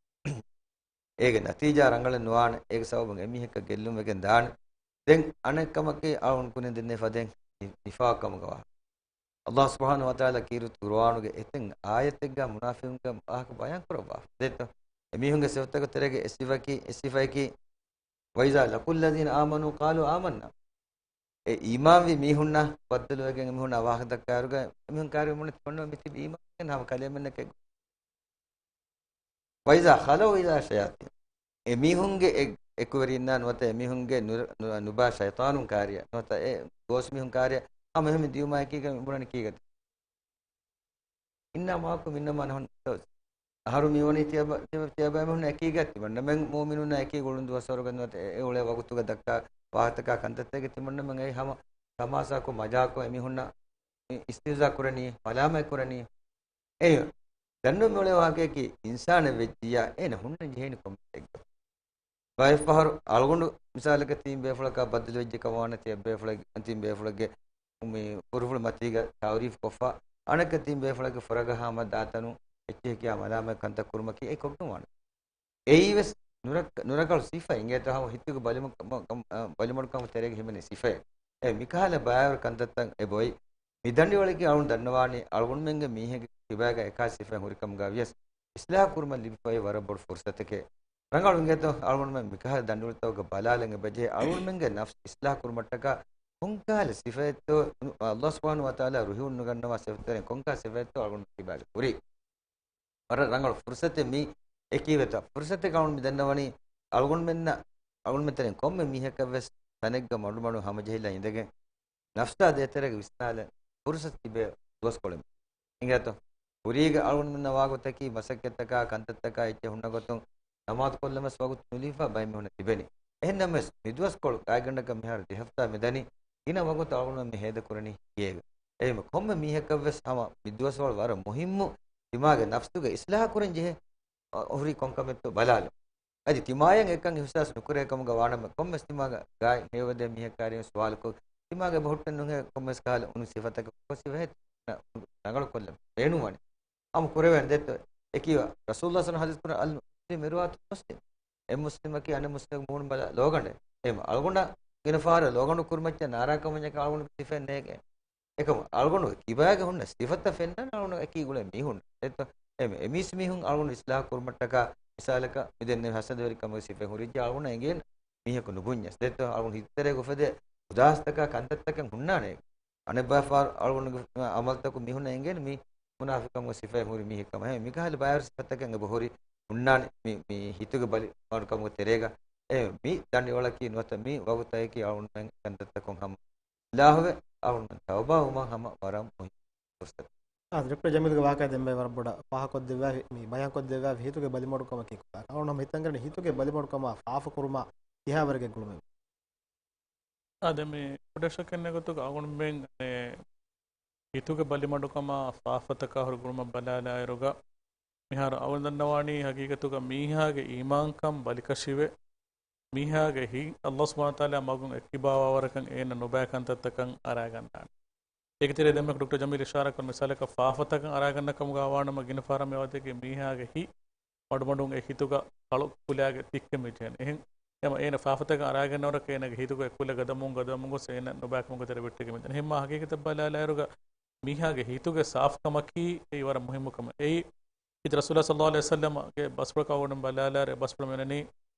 އޭގެ ނަތީޖާ ރަނގަޅެއް ނުވާނެ، އޭގެ ސަބަބުން އެމީހަކަށް ގެއްލުން ވެގެން ދާނެ. ދެން އަނެއް ކަމަކީ އަޅުގަނޑު ކުރިން ދެންނެވި ފަދައިން ނި-، ނިފާޤު ކަމުގަ ވާ. އައްލާހު ސުބްޙާނަހު ވަތަޢާލާ ކީރިތި ޤުރުއާނުގެ އެތައް އާޔަތެއްގަ މުނާފިޤުންގެ ވާހަކަ ބަޔާން ކުރައްވާފަ. ދެއްތޯ؟ އެމީހުންގެ ސިފަތަކުގެ ތެރޭގަ އެއް ސިފައަކީ، އެއް ސިފައަކީ، وإذا لقوا الذين آمنوا قالوا آمنا. އެ އީމާންވި މީހުންނާ ބައްދަލުވެގެން އެމީހުންނާ ވާހަކަ ދައްކާއިރުގަ އެމީހުން ކާރި މުނެތި ފޮންނަ މިތިބި އީމާން ހަމަ ކަލޭމެންނެކޭ. وإذا خلوا إلى شياطين. އެމީހުންގެ އެ-، އެކުވެރިންނާ ނުވަތަ އެމީހުންގެ ނު-، ނު-، ނުބާ ޝައިޠާނުން ކާރިޔަށް ނުވަތަ އެ ގޯސް މީހުން ކާރިޔަށް ހަމަ އެހެން ދިޔުމާ އެކީގަ މި ބުނަނީ ކީގަ؟ إنا معكم إنما نحن مستهزئون. އަހަރު މިވަނީ ތިޔަބަ-، ތިޔަބަ-، ތިޔަބައިމީހުން އެކީގަ ތިމަންނަމެން މުއުމިނުންނާ އެކީ ގުޅުން ދުވަސްވަރުގަ ނުވަތަ އެ-، އެ އުޅޭ ވަގުތުގަ ދައްކާ ވާހަކަތަކާ ކަންތައްތަކެއް ތިމަންނަމެން އެ ހަމަ ތަމާސާކޮށް މަޖާކޮށް އެމީހުންނަށް އި-، އިސްތިހްޒާ ކުރަނީ، މަލާމާތް ކުރަނީ. އެ ދަންނަވަން މިއުޅޭ ވާހަކަޔަކީ އިންސާނެއް ވެއްޖިއްޔާ އޭނަ ހުންނަން ޖެހޭނީ ކޮންމެ އެއްގޮތެއް. ބައެއް ފަހަރު އަޅުގަނޑު މިސާލަކަށް ތިން ބޭފުޅަކާ ބައްދަލުވެއްޖެ ކަމަށް ވާނެ ތި ބޭފުޅެއް-، ތިން ބޭފުޅެއްގެ މި ފުރިފުޅު މަތީގަ ތަޢުރީފު ކޮށްފަ، އަނެއްކާ ތިން ބޭފުޅެއްގެ ފުރަގަހާ ހަމަ ދާތަނު އެއްޗެހި ކިޔާ މަލާމާތް ކަންތައް ކުރުމަކީ އެއީ ކޮށްގެން ވާނެ. އެއީވެސް ނުރަ-، ނުރަގަޅު ސިފައެއް. އިނގޭތޯ ހަމަ ހިތުގެ ބަލިމަ-، ކަ-، ކަ-، އަ، ބަލިމަޑުކަމުގެ ތެރޭގަ ހިމެނޭ ސިފައެއް. އެ މިކަހަލަ ބައިވަރު ކަންތައްތައް އެބައޮތް. މި ދަނޑިވަޅަކީ އަޅުން ދަންނަވާނީ އަޅުގަނޑުމެންގެ މީހެއްގެ ކިބާގަ އެކާ ސިފައެއް ހުރިކަމުގަ ވިޔަސް، އިސްލާހު ކުރުމަށް ލިބިފައި ވަރަށް ބޮޑު ފުރުސަތެކޭ. ރަނގަޅު އިނގޭތޯ އަޅުގަނޑުމެން މިކަހަލަ ދަނޑިވަޅުތަކުގަ ބަލާލަން އެބަޖެހޭ އަޅުގަނޑުމެންގެ ނަފްސު އިސްލާހު ކުރުމަށްޓަކާ ކޮންކަހަލަ ސިފައެއްތޯ، އައްލާހު ސުބްޙާނަހު ވަތަޢާލާ ރުހިވުން ނުގަންނަވާ ސިފަތަކުގެ ކޮންކަހަލަ ސިފައެއްތޯ އަޅުގަނޑު ކިބާގަ ހުރީ. ވަރަށް ރަނގަޅު ފުރުސަތެއް މީ. އެކީވެތަ ފުރުސަތެއް އަޅުން މި ދަންނަވަނީ، އަޅުގަނޑުމެންނަށް، އަޅުގަނޑުމެން ތެރެއިން ކޮންމެ މީހަކަށް ވެސް ތަނެއްގަ މަޑުމަޑުން ހަމަޖެހިލަ އިނދެގެން، ނަފްސާ ދޭތެރޭގަ ވިސްނާލަން ފުރުސަތު ތިބޭ ދުވަސްކޮޅެއް. އިނގޭތޯ؟ ކުރީގަ އަޅުގަނޑުމެންނަށް ވާގޮތަކީ މަސައްކަތްތަކާ ކަންތައްތަކާ އެއްޗެއް ހުންނަ ގޮތުން ނަމާދު ކޮށްލަން ވެސް ވަގުތު ނުލިބިފަ ބައެއް މީހުންނަށް ތިބެނީ. އެހެންނަމަވެސް، މި ދުވަސްކޮޅު ގާތްގަނޑަކަށް މިހާރު ދެ ހަފްތާ މިދަނީ ގިނަ ވަގުތު އަޅުގަނޑުމެން މި ހޭދަކުރަނީ ހިޔޭގަ. އެހެންވެ، ކޮންމެ މީހަކަށް ވެސް ހަމަ މި ދުވަސްވަޅު ވަރަށް މުހިއްމު ތިމާގެ ނަފްސުގެ އިސްލާހަ ކުރަން ޖެހޭ، އަ، ހުރި ކޮންކަމެއްތޯ ބަލާލަން. އަދި ތިމާޔަށް އެކަން އިހުސާސް ނުކުރޭ ކަމުގަ ވާނަމަ، ކޮންމެސް ތިމާގަ ގާތް ހެޔޮވެދޭ މީހަކާ އަރިހުން ސުވާލުކޮށް، ތިމާގެ އެބަހުއްޓަން ނުހޭ ކޮންމެސް ކަހަލަ އުނި ސިފަތަކަށް ކޮށް ސިފަހެއް ރަނގަޅުކޮށްލަން ބޭނުންވަނީ. ހަމަ ކުރެވޭނެ ދެއްތޯ؟ އެކީވާ، ރަސޫލުﷲ ޞައްލަﷲު ޢަލައިހި ވަސައްލަމަ ޙަދީޘް ކުރަން، އަލްމުސްލިމު މިރްއާތުލްމުސްލިމް. އެއް މުސްލިމަކީ އަނެއް މުސްލިމަކު މޫނު ބަލާ ލޯގަނޑެއް. އެހެން އަޅުގަނޑަށް ގިނަ ފަހަރަށް ލޯގަނޑު ކުރިމައްޗަށް ނާރާ ކަމަންޏަކަށް އަޅުގަނޑު ސިފައެއް ނޭނގޭ. އެކަމު އަޅުގަނޑު ކިބާގެ ހުންނަ ސިފަތައް ފެންނަން އަޅުގަނޑު އެކީ ގުޅޭ މީހުން. އެއްތޯ؟ އެ، އެ މީސް މީހުން އަޅުގަނޑު އިސްލާހު ކުރުމަށްޓަކާ މިސާލަކަށް މި ދެންނެވި ހަސަދަވެރިކަމުގެ ސިފައެއް ހުރިއްޖެ އަޅުގަނޑަށް އެނގޭނެ މީހަކު ނުބުންޏަސް. ދެއްތޯ؟ އަޅުގަނޑު ހިތުތެރޭގަ އުފެދޭ އުދާސްތަކާ ކަންތައްތަކެއް ހުންނާނެ. އަނެއްބައި ފަހަރު އަޅުގަނޑުގެ އަމަލުތަކުން މީހުންނަށް އެނގޭނެ މީ މުނާފިޤުކަމުގެ ސިފައެއް ހުރި މީހެއް ކަމަށް. އެހެން މިކަހަލަ ބައިވަރު ސިފަތަކެއް އެބަ ހުރި ހުންނާނެ މި، މި ހިތުގެ ބަލިމަޑުކަމުގެ ތެރޭގަ. އެ މި ދަނޑިވަޅަކީ ނުވަތަ މި ވަގުތަކީ އަޅުގަނޑުމެން ކަންތައްތަކުން ހަމަ އިސްލާހުވެ، އަޅުގަނޑުމެން ތައުބާ ވުމަށް ހަމަ ވަރަށް މުހިއްމު ފުރުސަތެއް. އާ، ޑޮކްޓަރ ޖަމީލްގެ ވާޤިޢާ ދެންމެ ވަރަށް ބޮޑަށް ފާހަގަކޮށްދެއްވާފި، މި ބަޔާންކޮށްދެއްވާފި ހިތުގެ ބަލިމަޑުކަމަކީ ކޮބާކަން. އަޅުގަނޑު ހަމަ ހިތަށް އެނގޭނެ ހިތުގެ ބަލިމަޑުކަމާ ފާފަކުރުމާ ކިހާވަރެއްގެ ގުޅުމެއް. އާ، ދެން މި ކުޑަށަކަށް އެންމެ ގޮތުގަ އަޅުގަނޑުމެން އެ ހިތުގެ ބަލިމަޑުކަމާ ފާފަތަކާ ހުރި ގުޅުމަށް ބަލާލާއިރުގަ، މިހާރު އަޅުގަނޑު ދަންނަވާނީ ހަގީގަތުގަ މީހާގެ އީމާންކަން ބަލިކަށިވެ، މީހާގެ ހިތް ﷲ ސުބްޙާނަހޫ ވަތަޢާލާ މަގުން އެއްކިބާވާވަރަކަށް އޭނަ ނުބައި ކަންތައްތަކަށް އަރާގަންނާނެ. އޭގެ ތެރޭ ދެންމެ ޑޮކްޓަރ ޖަމީލް އިޝާރާތްކުރި މިސާލަކަށް ފާފަތަކަށް އަރާގަންނަ ކަމުގަ ވާނަމަ ގިނަ ފަހަރަށް މި ވާތަކީ މީހާގެ ހިތް މަޑުމަޑުން އެ ހިތުގަ ކަޅު ކުލައިގެ ތިއްކެ މިޖެހެން. އެހެން އެމަ އޭނަ ފާފަތަކަށް އަރާގަންނަވަރަކަށް އޭނަގެ ހިތުގަ އެ ކުލަ ގަދަމުން ގަދަމުން ގޮސް އޭނަ ނުބައިކަމުގެ ތެރެ ވެއްޓިގެން މިދަނީ. އެހެންމާ ހަގީގަތަށް ބަލާލާއިރުގަ މީހާގެ ހިތުގެ ސާފުކަމަކީ އެއީ ވަރަށް މުހިއްމު ކަމެއް. އެއީ އިތުރު ރަސޫލާ ޞައްލަﷲު ޢަލައިހި ވަސައްލަމަގެ ބަސްފުޅަކަށް އަޅުގަނޑު ބަލާލާއިރު އެ ބަސްފުޅު މިވަނީ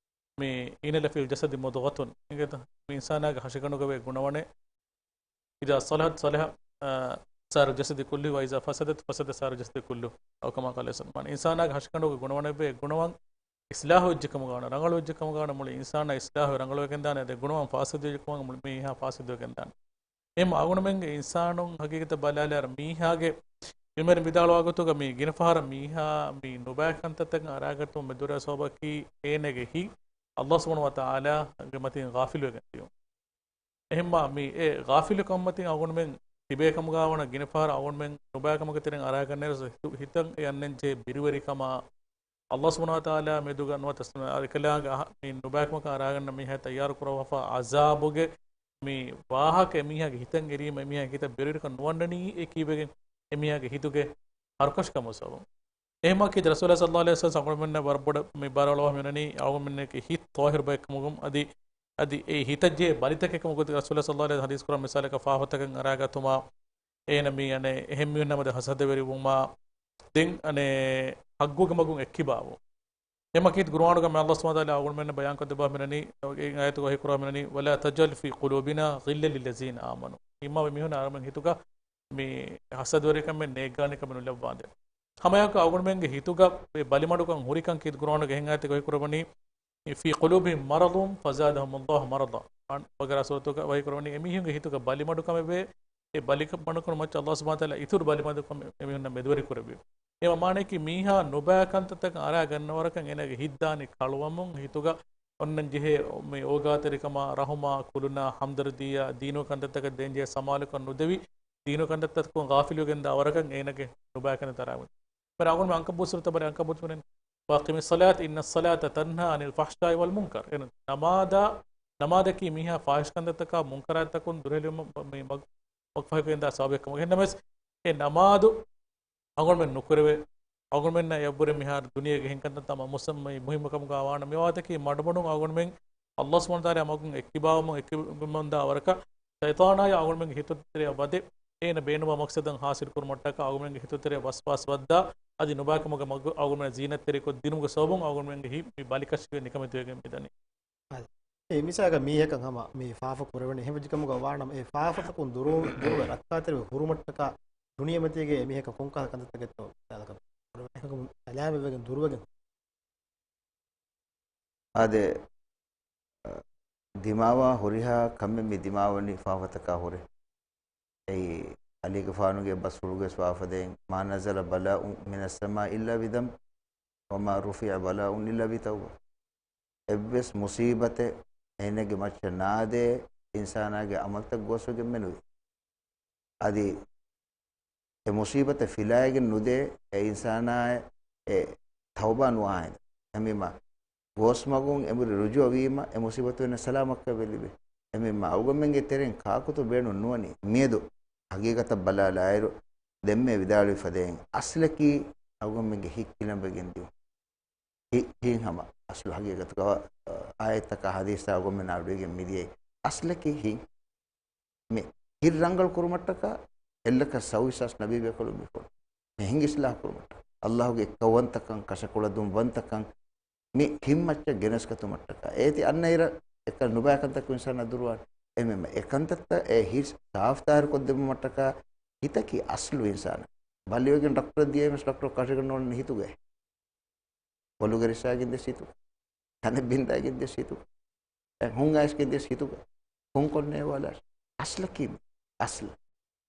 މި إن في الجسد مضغة އިނގޭތަ؟ މި އިންސާނާގެ ހަށިގަނޑުގަ ވޭ ގުނަވަނެއް إذا صلحت صلح، އާ، سائر الجسد كله، وإذا فسدت فسد سائر الجسد كله، أو كما قال عليه الصلاة والسلام. މާނަ އިންސާނާގެ ހަށިގަނޑުގެ ގުނަވަނެއް ވޭ ގުނަވަން އިސްލާހު ވެއްޖެ ކަމުގަ ވާނަމަ، ރަނގަޅު ވެއްޖެ ކަމުގަ ވާނަމަ، މުޅި އިންސާނާ އިސްލާހު ރަނގަޅުވެގެން ދާނެ. އަދި ގުނަވަން ފާސިދު ވެއްޖެ ކަމުގަ މުޅި މީހާ ފާސިދު ވެގެން ދާނެ. އެހެންމަ އަޅުގަނޑުމެންގެ އިންސާނުން ހަގީގަތަށް ބަލާލާއިރު މީހާގެ އިލްމުވެރިން ވިދާޅުވާ ގޮތުގަ މި ގިނަ ފަހަރަށް މީހާ މި ނުބައި ކަންތައްތަކަށް އަރާގަތުމަށް މެދުވެރިވާ ސަބަބަކީ އޭނަގެ ހިތް ﷲ ސުބްޙާނަހޫ ވަތަޢާލާގެ މަތިން ޣާފިލުވެގެން ދިޔުން. އެހެންމާ މި އެ ޣާފިލުކަންމަތިން އަޅުގަނޑުމެން ތިބޭ ކަމުގަ ވަނަ ގިނަ ފަހަރަށް އަޅުގަނޑުމެން ނުބައިކަމުގެ ތެރެއިން އަރާގަންނައިރު ހިތު-، ހިތަށް އެ އަންނަން ޖެހޭ ބިރުވެރިކަމާ، ﷲ ސުބްޙާނަހޫ ވަތަޢާލާ މެދުގަ ނުވަތަ އެކަލާނގެ އަހަ-، މި ނުބައިކަމަކަށް އަރާގަންނަ މީހާ ތައްޔާރު ކުރައްވާފަ ޢަޒާބުގެ މި ވާހަކަ އެމީހާގެ ހިތަށް އެރީމަ އެމީހާގެ ހިތަށް ބިރުވެރިކަން ނުވަންނަނީ އެ ކީއްވެގެން އެމީހާގެ ހިތުގެ ހަރުކަށިކަމުގެ ސަބަބުން. އެހެންމާ ކީރިތި ރަސޫލާ ޞައްލަﷲު ޢަލައިހި ވަސައްލަމަ އަޅުގަނޑުމެންނަށް ވަރަށް ބޮޑަށް މި ބާރުއަޅުވާ މިވަނީ އަޅުގަނޑުމެންނަކީ ހިތް ޠާހިރު ބައެއް ކަމުގަ އަދި، އަދި އެ ހިތަށް ޖެހޭ ބަލިތަކެއް ކަމުގަ ރަސޫލާ ޞައްލަﷲު ޢަލައިހި ވަސައްލަމަ ޙަދީޘް ކުރާ މިސާލަކަށް ފާފަތަކަށް އަރާގަތުމާ، އޭނަ މި އަނެއް އެހެން މީހުންނާ މެދު ހަސަދަވެރިވުމާ، ދެން އަނެއް ޙައްޤުގެ މަގުން އެއްކިބާވުން. އެމަ ކީރިތި ޤުރުއާނުގަ މި ﷲ ސުބްޙާނަހޫ ވަތަޢާލާ އަޅުގަނޑުމެންނަށް ބަޔާންކޮށްދެއްވާ މިވަނީ، އެ އާޔަތުގަ ވަޙީ ކުރައްވާ މިވަނީ، "ولا تجعل في قلوبنا غلا للذين آمنوا." އިމާ މި މީހުން އަޅުގަނޑުމެން ހިތުގަ މި ހަސަދަވެރިކަމެއް ނޭއްގާނެ ކަމެއް ނުލައްވާނދޭ. ހަމައެއާއެކު އަޅުގަނޑުމެންގެ ހިތުގަ އެ ބަލިމަޑުކަން ހުރިކަން ކީރިތި ޤުރުއާނުގަ އެހެން އާޔަތެއް ވަޙީ ކުރައްވަނީ، "في قلوبهم مرض فزادهم الله مرضا." އަން ބަޤަރާ ސޫރަތުގަ ވަޙީ ކުރައްވަނީ އެމީހުންގެ ހިތުގަ ބަލިމަޑުކަމެއް ވޭ، އެ ބަލިމަޑުކަމުގެ މައްޗަށް ﷲ ސުބްޙާނަހޫ ވަތަޢާލާ އިތުރު ބަލިމަޑުކަމެއް އެމީހުންނަށް މެދުވެރި ކުރެއްވި. އެ މާނައަކީ މީހާ ނުބައި ކަންތައްތަކަށް އަރާ ގަންނަވަރަކަށް އޭނާގެ ހިތް ދާނީ ކަޅުވަމުން، ހިތުގަ އޮންނަން ޖެހޭ މި އޯގާތެރިކަމާ، ރަޙުމާ، ކުލުނާ، ހަމްދަރްދީއާ، ދީނު ކަންތައްތަކަށް ދޭންޖެހޭ ސަމާލުކަން ނުދެވި، ދީނު ކަންތައްތަކުން ޣާފިލުވެގެންދާ ވަރަކަށް އޭނާގެ ނުބައި ކަންތައް އަރާގަން. މި އަޅުގަނޑުމެން އަންކަބޫތު ސޫރަތަށް ބަލަން، އަންކަބޫތު މިނެން، "وأقم الصلاة إن الصلاة تنهى عن الفحشاء والمنكر." އެން ނަމާދާ، ނަމާދަކީ މީހާ ފާޙިޝް ކަންތައްތަކާ މުންކަރާތްތަކުން ދުރުހެލިވުމަށް މި މަގު ވަގުފަހިކޮށް އިންދާ ސަބަބެއް ކަމަށް. އެހެންނަމަވެސް، އެ ނަމާދު އަޅުގަނޑުމެން ނުކުރެވޭ. އަޅުގަނޑުމެންނަށް އެއަށްވުރެ މިހާރު ދުނިޔޭގެ އެހެން ކަންތައްތައް މަ-، މުސަ-، މި މުހިއްމު ކަމުގަ ވާނަމަ، މިވާތަކީ މަޑުމަޑުން އަޅުގަނޑުމެން ﷲ ސުބްޙާނަހޫ ވަތަޢާލާ މަގުން އެއްކިބާވަމުން، އެއްކިބަމުންދާ ވަރަކަށް ޝައިޠާނާއި އަޅުގަނޑުމެންގެ ހިތުތެރެއަށް ވަދެ، އޭނަ ބޭނުންވާ މަޤްޞަދަށް ޙާޞިލް ކުރުމަށްޓަކާ އަޅުގަނޑުމެންގެ ހިތުތެރެއަށް ވަސްވާސް ވައްދާ، އަދި ނުބައިކަމުގެ މަގު އަޅުގަނޑުމެން ޒީނަތްތެރިކޮށްދިނުމުގެ ސަބަބުން އަޅުގަނޑުމެންގެ ހިތް މި ބަލިކަށިވެ ނިކަމެތިވެގެން މިދަނީ. އަދި، އެ މިސާލަކަށް މީހަކަށް ހަމަ މި ފާފަ ކުރެވެނީ އެހެން ވެއްޖެ ކަމުގަ ވާނަމަ، އެ ފާފަތަކުން ދުރު-، ދުރުވެ ރައްކާތެރިވެ ހުރުމަށްޓަކާ ދުނިޔެމަތީގައި އެ މީހަކަށް ކޮންކަހަލަ ކަންތައްތަކެއްތޯ މިސާލަކަށް ސަލާމަތްވެގެން ދުރުވެގެން އާދެ، ދިމާވާ ހުރިހާ ކަމެއް މި ދިމާވަނީ ފާފަތަކާ ހުރެ. އެއީ، އަލީގެފާނުގެ ބަސްފުޅުގެ ވާފަދައިން، "ما نزل بلاء من السماء إلا بذنب، وما رفع بلاء إلا بتوبة." އެއްވެސް މުސީބަތެއް އޭނަގެ މައްޗަށް ނާދޭ، އިންސާނާގެ އަމަލްތައް ގޯސްވެގެން މެނުވީ. އަދި އެ މުސީބަތަށް ފިލާއިގެން ނުދޭ، އެ އިންސާނާއަށް އެ ތައުބާ ނުވާހިނދު. އެމީމާ ގޯސްމަގުން އެނބުރި ރުޖޫޢަ ވީމަ، އެ މުސީބަތު އެންނަ ސަލާމަތްކަން ވެލިބޭ. އެމީމާ އަޅުގަނޑުމެންގެ ތެރެއިން ކާކުތޯ ބޭނުން ނުވަނީ. މިއަދު ހަގީގަތަށް ބަލާލާއިރު، ދެންމެ ވިދާޅުވި ފަދައިން، އަސްލަކީ އަޅުގަނޑުމެންގެ ހިތް ކިލަނބެގެން ދިޔުން. ހި-، ހިތް ހަމަ އަސްލު ހަގީގަތުގަ، އާ، އާޔަތްތަކާ ހަދީސްތައް އަޅުގަނޑުމެންނާ އަޑުއިވިގެން މިދިޔައީ. އަސްލަކީ ހިތް. މި ހިތް ރަނގަޅު ކުރުމަށްޓަކާ އެއްލަކަށް ސައުވީސް ސާސް ނަބީ ބޭކަލުން މި ފޮނު. މި ހިނގި އިސްލާހު ކުރުމަށްޓަކާ. އައްލާހުގެ އެއްކައުވަންތަކަން، ކަށަކޮޅަށް ދުންވަންތަކަން، މި ހިތްމައްޗަށް ގެނެސްގަތުމަށްޓަކާ. އޭތި އަންނައިރަށް އެކަން ނުބައި ކަންތަކުން އިންސާނާ ދުރުވާނެ. އެމެ-، އެކަންތައްތައް އެ ހިތް ސާފްތާހިރު ކޮށްދެއްވުމަށްޓަކާ ހިތަކީ އަސްލު އިންސާނާ. ބަލިވެގެން ޑޮކްޓަރަށް ދިޔައިމަސް ޑޮކްޓަރު ކަށިގަންނަ އޮންނަ ހިތުގައި. ބޮލުގަ ރިއްސާގެން ދެސް ހިތުގަ. ތަނެއް ބިންދާގެން ދެސް ހިތުގަ. އެ ހުން އައިސްގެން ދެސް ހިތުގަ. ކޮންކޮން ނޭވާލާށި. އަސްލަކީ މި. އަސްލު.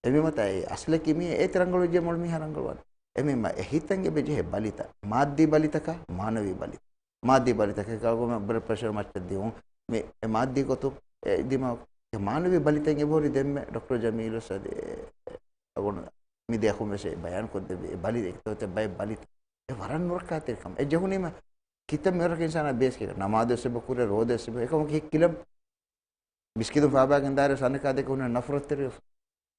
އެމީމަތާ އެ އަސްލަކީ މި އޭތި ރަނގަޅުވެއްޖެ މޮޅު މީހާ ރަނގަޅުވާނެ. އެމީމަ އެ ހިތަށް އެބަ ޖެހޭ ބަލިތައް. މާއްދީ ބަލިތަކާ، މާނަވީ ބަލިތައް. މާއްދީ ބަލިތަކަކާ ގޮމެ ބްލަޑް ޕްރެޝަރ މައްޗަށް ދިއުން. މި އެ މާއްދީ ގޮތުން އެ ދިމާ-، އެ މާނަވީ ބަލިތައް އެބަހުރި ދެންމެ ޑޮކްޓަރ ޖަމީލު ސަދި އެ އަގުނު މި ދެއަޚުން ވެސް އެ ބަޔާން ކޮށްދެއްވި އެ ބަލި އެއްތޯތެ ބައެއް ބަލި. އެ ވަރަށް ނުރައްކާތެރި ކަމެއް. އެ ޖެހުނީމަ ކިތައް މިވަރަކަށް އިންސާނާ ބޭސް ކިޔަ ނަމާދު ވެސް އެބަ ކުރޭ، ރޯދަ ވެސް އެބަ، އެކަމަކު ހިތް ކިލަން މިސްކިތުން ފާބާގެން ދާއިރު ސަނެކާ ދެކެ ހުންނަ ނަފްރަތްތެރިވެފަ.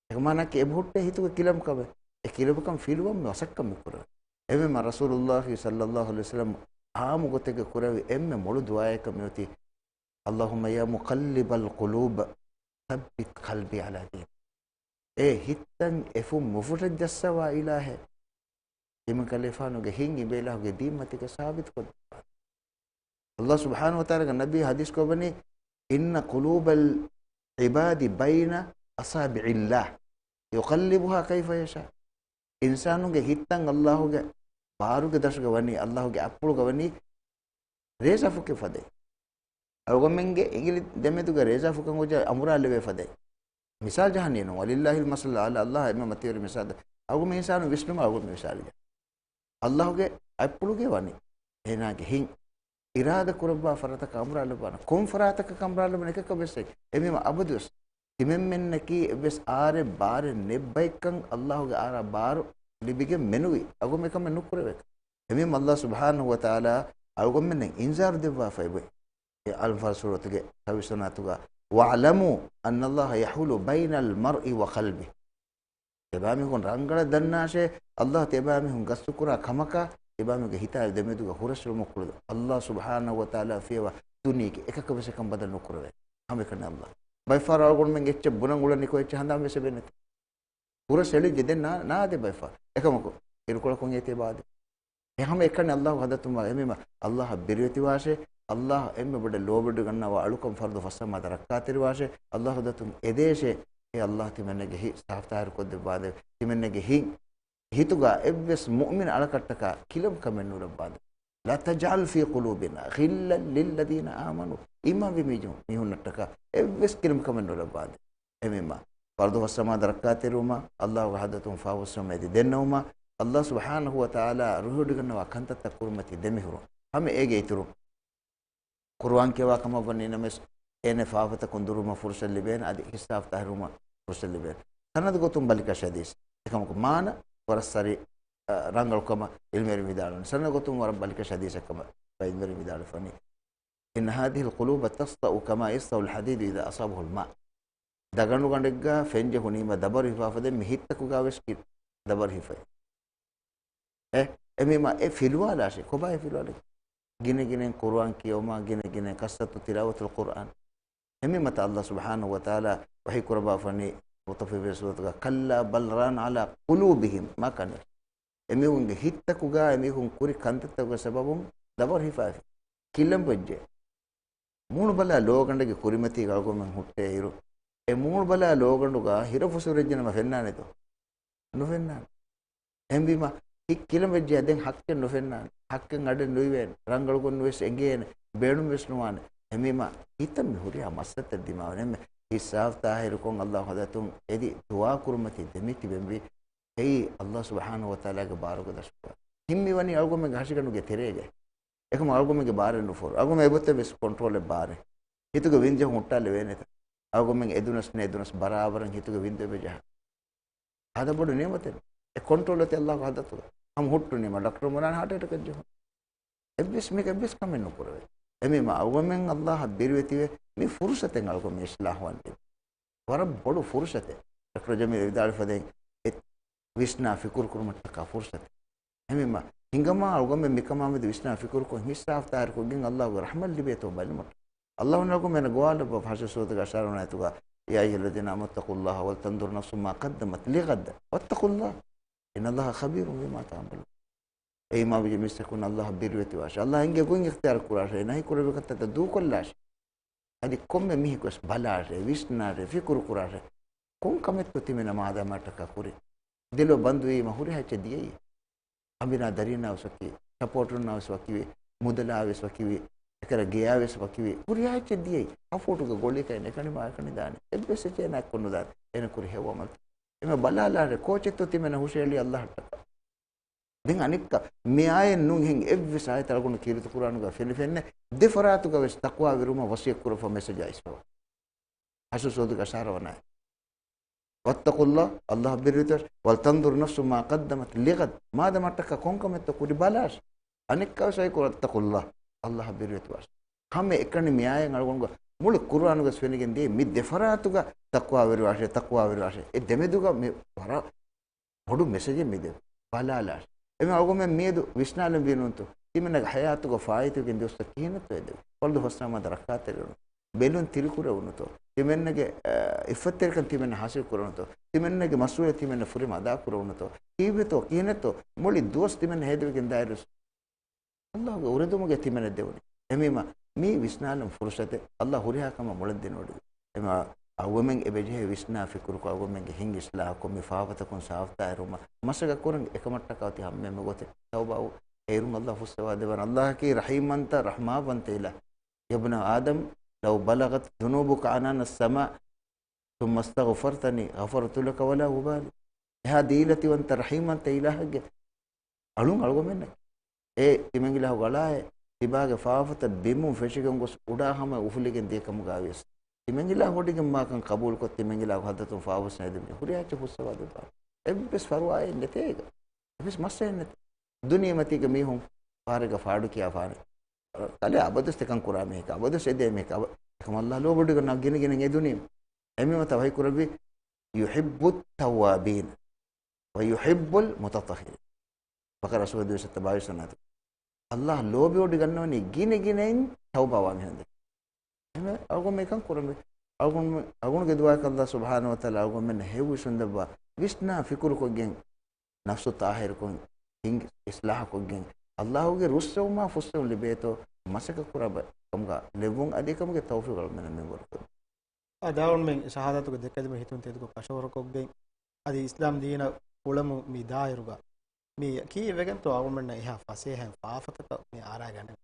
އެކަމާނަކީ އެބަހުއްޓޭ ހިތުގެ ކިލަން ކަމެއް. އެ ކިލަން ކަން ފިލުވަން މި މަސައްކަތް މި ކުރަން. އެމެ މަ ރަސޫލުﷲ ޞައްލަﷲ ޢަލައިހި ވަސައްލަމް އާއްމު ގޮތެއްގަ ކުރެއްވި އެންމެ މޮޅު ދުޢާއަކަށް މިއޮތީ، اللهم يا مقلب القلوب ثبت قلبي على دينك. އޭ ހިތްތައް އެފުށް މުފުށަށް ޖައްސަވާ އިލާހޭ، ތިމަންކަލޭފާނުގެ ހިތް އިބައިލާހުގެ ދީންމަތީގަ ސާބިތުކޮށްދެއްވާ. ﷲ ސުބްޙާނަހޫ ވަތަޢާލާގެ ނަބީ ޙަދީޘް ކޮށްވަނީ، إن قلوب العباد بين أصابع الله يقلبها كيف يشاء. އިންސާނުންގެ ހިތްތައް ﷲގެ ބާރުގެ ދަށުގަ ވަނީ، ﷲގެ އަތްޕުޅުގަ ވަނީ ރޭސާފުކެއް ފަދައިން. އަޅުގަނޑުމެންގެ އިނގިލި ދެމެދުގަ ރޭސާފުކަން އުޖާ އަނބުރާލެވޭ ފަދައިން. މިސާލް ޖަހަނީ ނޫން. ولله المثل الأعلى، ﷲ އެންމެ މަތިވެރި މިސާލު. އަޅުގަނޑުމެން އިންސާނުން ވިސްނުމަށް އަޅުގަނޑުމެން މިސާލު ޖަހަނީ. ﷲގެ އަތްޕުޅުގަ ވަނީ. އޭނާގެ ހިތް އިރާދަ ކުރައްވާ ފަރާތަކަށް އަނބުރާލައްވާނެ. ކޮން ފަރާތަކަކަށް އަނބުރާލައްވާނެ އެކަކަށް ވެސް އެކެ. އެމީމަ އަބަދުވެސް ތިމެންމެންނަކީ އެއްވެސް އާރެއް ބާރެއް ނެއްބައިކަން ﷲގެ އާރާ ބާރު ލިބިގެން މެނުވީ. އަގު މިކަމެއް ނުކުރެވޭކަން. އެމީމަ ﷲ ސުބްޙާނަހޫ ވަތަޢާލާ އަޅުގަނޑުމެންނަށް އިންޒާރު ދެއްވާފައި ވޭ. އެ އަންފާލް ސޫރަތުގެ ސައްބީސް ވަނަ އާޔަތުގަ، واعلموا أن الله يحول بين المرء وقلبه. ތިޔަބައިމީހުން ރަނގަޅަށް ދަންނާށޭ، ﷲ ތިޔަބައިމީހުން ގަސްތުކުރާ ކަމަކާ، ތިޔަބައިމީހުންގެ ހިތާއި ދެމެދުގަ ހުރަސްވުމަށް ކުޅެދު. ﷲ ސުބްޙާނަހޫ ވަތަޢާލާ ފިޔަވާ ދުނިޔެގެ އެކަކަށް ވެސް އެކަން ބަދަލު ނުކުރެވޭ. ހަމައެކަނި ﷲ. ބައެއްފަހަރު އަޅުގަނޑުމެން އެއްޗެއް ބުނަން އުޅެނީ ކޮއެއްޗެއް ހަނދާން ވެސް އެބަ ނެތި. ހުރަސް އެޅިއްޖެ ދެން ނާ-، ނާދޭ ބައެއްފަހަރު. އެކަމަކު، އިރުކޮޅަކުން އޭތި ބާދެ. އެ ހަމަ އެކަނި ﷲ ހަދަތުން ވާ އެމީމަ ﷲ އަށް ބިރުވެތިވާށޭ، ﷲ އެންމެ ބޮޑަށް ލޯބިވެގަންނަވާ އަޅުކަން ފަރުޟު ފަސް ނަމާދަށް ރައްކާތެރިވާށޭ، ﷲ ހަދަތުން އެދޭށޭ، އޭ ﷲ ތިމެންނެގެ ހިތް ސާފްތާހިރު ކޮށްދެއްވާދޭ، ތިމެންނެގެ ހިތް، ހިތުގަ އެއްވެސް މުއުމިން އަޅަކަށްޓަކާ ކިލަން ކަމެއް ނުލައްވާދޭ. لا تجعل في قلوبنا غلا للذين آمنوا. އީމާންވި މީހުން، މީހުންނަށްޓަކާ އެއްވެސް ކިލަން ކަމެއް ނުލައްވާދޭ. އެމީމަ ފަރުޟު ފަސް ނަމާދަށް ރައްކާތެރިވުމަށް، ﷲގެ ހަދަތުން ފާފަ ފުއްސުމަށް އެދި ދެންނެވުމަށް، ﷲ ސުބްޙާނަހޫ ވަތަޢާލާ ރުހިވޮޑިގަންނަވާ ކަންތައްތައް ކުރުމަތީ ދެމިހުރުން. ހަމަ އޭގެ އިތުރުން، ޤުރުއާން ކިޔަވާ ކަމަށް ވަނީ ނަމަވެސް، އޭނަ ފާފަތަކުން ދުރުވުމަށް ފުރުޞަތު ލިބޭނެ، އަދި ހިތް ސާފްތާހިރުވުމަށް ފުރުޞަތު ލިބޭނެ. ސަނަދު ގޮތުން ބަލިކަށި ޙަދީޘް. އެކަމަކު މާނަ ވަރަށް ސަރީ، އަ، ރަނގަޅު ކަމަށް ޢިލްމުވެރިން ވިދާޅުވަނީ. ސަނަދު ގޮތުން ވަރަށް ބަލިކަށި ޙަދީޘެއް ކަމަށް ޢިލްމުވެރިން ވިދާޅުވަނީ. إن هذه القلوب تصدأ كما يصدأ الحديد إذا أصابه الماء. ދަގަނޑުގަނޑެއްގަ ފެން ޖެހުނީމަ ދަބަރު ހިފާފަދޭ، މި ހިތްތަކުގަ ވެސް ކި-، ދަބަރު ހިފައި. އެ، އެމީމަ އެ ފިލުވާލާށޭ، ކޮބާ އެ ފިލުވާލީ؟ ގިނަ ގިނައިން ޤުރުއާން ކިޔެވުމާ، ގިނަ ގިނައިން ކައްސަތު ތިލާވަތުލް ޤުރުއާން. އެމީމަތަ ﷲ ސުބްޙާނަހޫ ވަތަޢާލާ ވަޙީ ކުރައްވާފަނީ މުޠައްފިފީން ސޫރަތުގަ، كلا بل ران على قلوبهم ما كانوا. އެމީހުންގެ ހިތްތަކުގަ އެމީހުން ކުރި ކަންތައްތަކުގެ ސަބަބުން ދަބަރު ހިފާފި. ކިލަނބޮއްޖެ. މޫނުބަލާ ލޯގަނޑެއްގެ ކުރިމަތީގަ އަޅުގަނޑުމެން ހުއްޓޭ އިރު، އެ މޫނުބަލާ ލޯގަނޑުގަ ހިރަފުސުރެއްޖެނަމަ ފެންނާނެތޯ؟ ނުފެންނާނެ. އެހެންވީމަ، ހިތް ކިލަނބެއްޖެ ދެން ހައްކެއް ނުފެންނާނެ. ހައްކެއް އަޑެއް ނުއިވޭނެ. ރަނގަޅުގޮތް ނުވެސް އެނގޭނެ. ބޭނުންވެސް ނުވާނެ. އެހެންވީމަ ހިތަށް މި ހުރިހާ މައްސަލަތައް ދިމާވަނީ. އެންމެ ހިތް ސާފު ޠާހިރުކޮށް އައްލާހު ޙަޟްރަތުން އެދި ދުޢާ ކުރުމަތީ ދެމިތިބެންވީ. އެއީ އައްލާހު ސުބްޙާނަހޫ ވަތަޢާލާގެ ބާރުގަ ދަށުކުރާ. ހިންމިވަނީ އަޅުގަމެންގެ ހަށިގަނޑުގެ ތެރޭގަ. އެކަމަ އަޅުގަމެންގެ ބާރެއް ނުފޯރު. އަޅުގަމެން އެގޮތަށް ވެސް ކޮންޓްރޯލެއް ބާރެއް. ހިތުގެ ވިންޖެހުން ހުއްޓާލެވޭނެތަ؟ އަޅުގަމެން އެދުނަސް ނެދުނަސް ބަރާބަރަށް ހިތުގެ ވިންދު އެބަ ޖަހާ. ހާދަ ބޮޑު ނިޢުމަތެއް. އެ ކޮންޓްރޯލް އޮތީ އައްލާހު ޙަޟްރަތުގަ. ހަމަ ހުއްޓުނީމަ ޑޮކްޓަރު މުރާން ހާޓް އެޓެކެއް ޖެހުނު. އެއްވެސް މީހަކަށް އެއްވެސް ކަމެއް ނުކުރެވޭ. އެހެންވީމަ އަޅުގަމެން އައްލާހަށް ބިރުވެތިވެ މި ފުރުޞަތެއް އަޅުގަމެން އިޞްލާޙުވަން ދޭ. ވަރަށް ބޮޑު ފުރުޞަތެއް. ޑޮކްޓަރު ޖަމީލް ވިދާޅުވި ފަދައިން އެ ވިސްނާ ފިކުރު ކުރުމަށްޓަކާ ފުރުޞަތެއް. އެހެންވީމަ، ހިނގަމާ އަޅުގަމެން މިކަމާމެދު ވިސްނާ ފިކުރުކޮށް ހިތް ސާފު ޠާހިރުކޮށްގެން އައްލާހުގެ ރަޙްމަތް ލިބޭތޯ ބަލަމުން. އައްލާހު ނަގުމެން ގޮވާލައްވާ ހަޝްރު ސޫރަތުގެ އަށާރަ ވަނަ އާޔަތުގަ، يا أيها الذين آمنوا اتقوا الله ولتنظر نفس ما قدمت لغد واتقوا الله إن الله خبير بما تعملون. އޭ އީމާންވެއްޖެ މީސްތަކުން އައްލާހަށް ބިރުވެތިވާށޭ. އައްލާހަށް އެނގޭ ގޮތް އިޚްތިޔާރު ކުރާށޭ. ނަހީ ކުރެވޭ ކަންތައްތައް ދޫކޮށްލާށޭ. އަދި ކޮންމެ މީހަކުވެސް ބަލާށޭ، ވިސްނާށޭ، ފިކުރު ކުރާށޭ. ކޮން ކަމެއްތޯ ތިމެންނަށް މާދަމާއަށްޓަކާ ކުރީ؟ ދެލޯ ބަންދުވީމަ ހުރިހާ އެއްޗެއް ދިޔައީ. އަނބިނާ ދަރީންނާ ވެސް ވަކިވި، ސަޕޯޓުންނާ ވެސް ވަކިވި، މުދަލާ ވެސް ވަކިވި، އެކަރަ ގެޔާ ވެސް ވަކިވި، ހުރިހާ އެއްޗެއް ދިޔައީ. ހަފޫޓުގަ ގޮޅިއަކަށް އެކަނި މާ އެކަނި ދާނެ. އެއްވެސް އެއްޗެއް ނާއެއްކޮށް ނުދާނެ. އޭނަ ކުރި ހެޔޮ ޢަމަލުތައް. އެމެ ބަލާލާށޭ ކޯޗެއްތޯ ތިމެންނަށް ހުށައެޅީ އައްލާހަށްޓަކާ. ދެން އަނެއްކާ، މި އާޔަތް ނޫން އެހެން އެއްވެސް އާޔަތެއް އަޅުގަނޑު ކީރިތި ޤުރްއާނުގަ ފެނި ފެންނެ، ދެ ފަރާތުގަ ވެސް ތަޤްވާވެރިވުމަށް ވަޞިއްޔަތް ކުރައްވާ މެސެޖާ އިސްވެވާ. ހަޝްރު ސޫރަތުގެ އަށާރަ ވަނަ އާޔަތް. واتقوا الله، އައްލާހަށް ބިރުވެތިވާށޭ. ولتنظر نفس ما قدمت لغد. މާދަމާއަށްޓަކާ ކޮންކަމެއްތޯ ކުރީ ބަލާށޭ. އަނެއްކާވެސް އައިކުރު، واتقوا الله، އައްލާހަށް ބިރުވެތިވާށޭ. ހަމައެކަނި މި އާޔަތް އަޅުގަނޑުގެ މުޅި ޤުރްއާނުގަސް ފެނިގެން ދިޔައީ މި ދެ ފަރާތުގަ ތަޤްވާވެރިވާށޭ، ތަޤްވާވެރިވާށޭ. އެ ދެމެދުގަ މި ވަރަށް ބޮޑު މެސެޖެއް މި ދެން. ބަލާލާށޭ. އެމެ އަޅުގަމެން މިއަދު ވިސްނާލަން ވީ ނޫންތޯ؟ ތިމެންނަގެ ޙަޔާތުގަ ފާއިތުވެގެން ދިޔަ އުސްތާ ކިހިނެއްތޯ އެދެވި؟ ފަރުޟު ފަސްނަމާދަށް ރައްކާތެރިވުނު. ބެލުން ތިރިކުރެވުނުތޯ؟ ތިމެންނަގެ، އަ، އިއްފަތްތެރިކަން ތިމެންނަށް ޙާޞިލް ކުރެވުނުތޯ؟ ތިމެންނަގެ މަސްއޫލިއްޔަތު ތިމެންނަށް ފުރިހަމަ އަދާ ކުރެވުނުތޯ؟ ކީއްވެތޯ؟ ކިހިނެއްތޯ؟ މުޅި ދުވަސް ތިމެން ހޭދަވެގެން ދާއިރު އައްލާހުގެ އުރެދުމުގެ ތިމެންނަށް ދެވުނީ. އެހެންވީމަ، މި ވިސްނާލަން ފުރުޞަތެއް އައްލާހު ހުރިހާ ކަމަށް މޮޅަށް ދިނުން އެހެންވީމަ، އަޅުގަމެން އެބަޖެހޭ ވިސްނާ ފިކުރުކޮށް، އަޅުގަމެންގެ ހިތް އިޞްލާޙުކޮށް، މި ފާފަތަކުން ސާފުތާހިރުވުމަށް މަސައްކަތް ކުރަން. އެކަމަށްޓަކާ އޮތީ ހަމައެއްމެ ގޮތެއް ތައުބާ އައު. އޭރުން އައްލާހު ފުއްސަވާ ދެއްވާނެ. އައްލާހަކީ ރަޙީމްވަންތަ ރަޙްމާވަންތަ އިލާހު. يا ابن آدم لو بلغت ذنوبك عنان السماء ثم استغفرتني غفرت لك ولا أبالي. އެހާ ދީލަތިވަންތަ ރަޙީމްވަންތަ އިލާހެއްގެ އަޅުން އަޅުގަމެންނަކީ. އޭ ތިމަންއިލާހު ގަޅާއޭ، ތިބާގެ ފާފަތައް ބިމުން ފެށިގެން ގޮސް އުޑާ ހަމަ އުފުލިގެން ދިޔަ ކަމުގައިވިޔަސް، ތިމަންއިލާހު ވޮޑިގެން މާކަން ޤަބޫލުކޮށް، ތިމަންއިލާހު ޙަޟްރަތުން ފާފަ ވެސް ނެދެވި. ހުރިހާ އެއްޗެއް ފުއްސަވާ ދެއްވާނެ. އެއްވެސް ފަރުވާއެއް ނެތޭ އޭގަ. އެއްވެސް މައްސަލައެއް ނެތޭ. ދުނިޔެމަތީގެ މީހުން ފަހަރެއްގަ ފާޑު ކިޔާފާނެ. ކަލޭ އަބަދުވެސް އެކަން ކުރާ މީހަކަށް، އަބަދުވެސް އެދޭ މީހަކަށް، އެކަމަށް އައްލާހު ލޯބިވޮޑިގަންނަވާ ގިނަ ގިނައިން އެދުނީމަ. އެމީހުން ވަހީ ކުރެއްވި، يحب التوابين ويحب المتطهرين. ބަޤަރާ ސޫރަތުގެ ދުވަސް ސައްތަ ބާވީސް ވަނަ އާޔަތު. އައްލާހު ލޯބިވޮޑިގަންނަވަނީ ގިނަ ގިނައިން ތައުބާވާ މީހުން ދެކެ. އެހެންވެ، އަޅުގަނޑު މިކަން ކުރަންވީ. އަޅުގަނޑު، އަޅުގަނޑުގެ ދުޢާއަކީ އައްލާހު ސުބްޙާނަހޫ ވަތަޢާލާ އަޅުގަނޑުމެންނަށް ހެޔޮ ވިސްނުން ދެއްވާ، ވިސްނާ ފިކުރުކޮށްގެން، ނަފްސު ޠާހިރުކޮށް، ހިތް އިޞްލާޙުކޮށްގެން، އައްލާހުގެ ރުއްސެވުމާ ފުއްސެވުން ލިބޭތޯ، މަސައްކަތް ކުރާ ބައެއް ކަމުގަ ލެއްވުން. އަދި އެކަމުގެ ތައުފީޤު އަޅުގަނޑުމެންނަށް މިންވަރު ކުރުން. އާ ދާވަންމެން ޝަހާދާތުގެ ދެކެލުމަށް ހިތުން ތެދުކޮށް ކަށަވަރުކޮށްގެން، އަދި އިސްލާމް ދީނަށް އުޅެމުން މި ދާއިރުގަ މި ކީއްވެގެންތޯ އަޅުގަނޑުމެންނަށް އެހާ ފަސޭހައިން ފާފަތަކަށް މި އަރާގަނެވޭ؟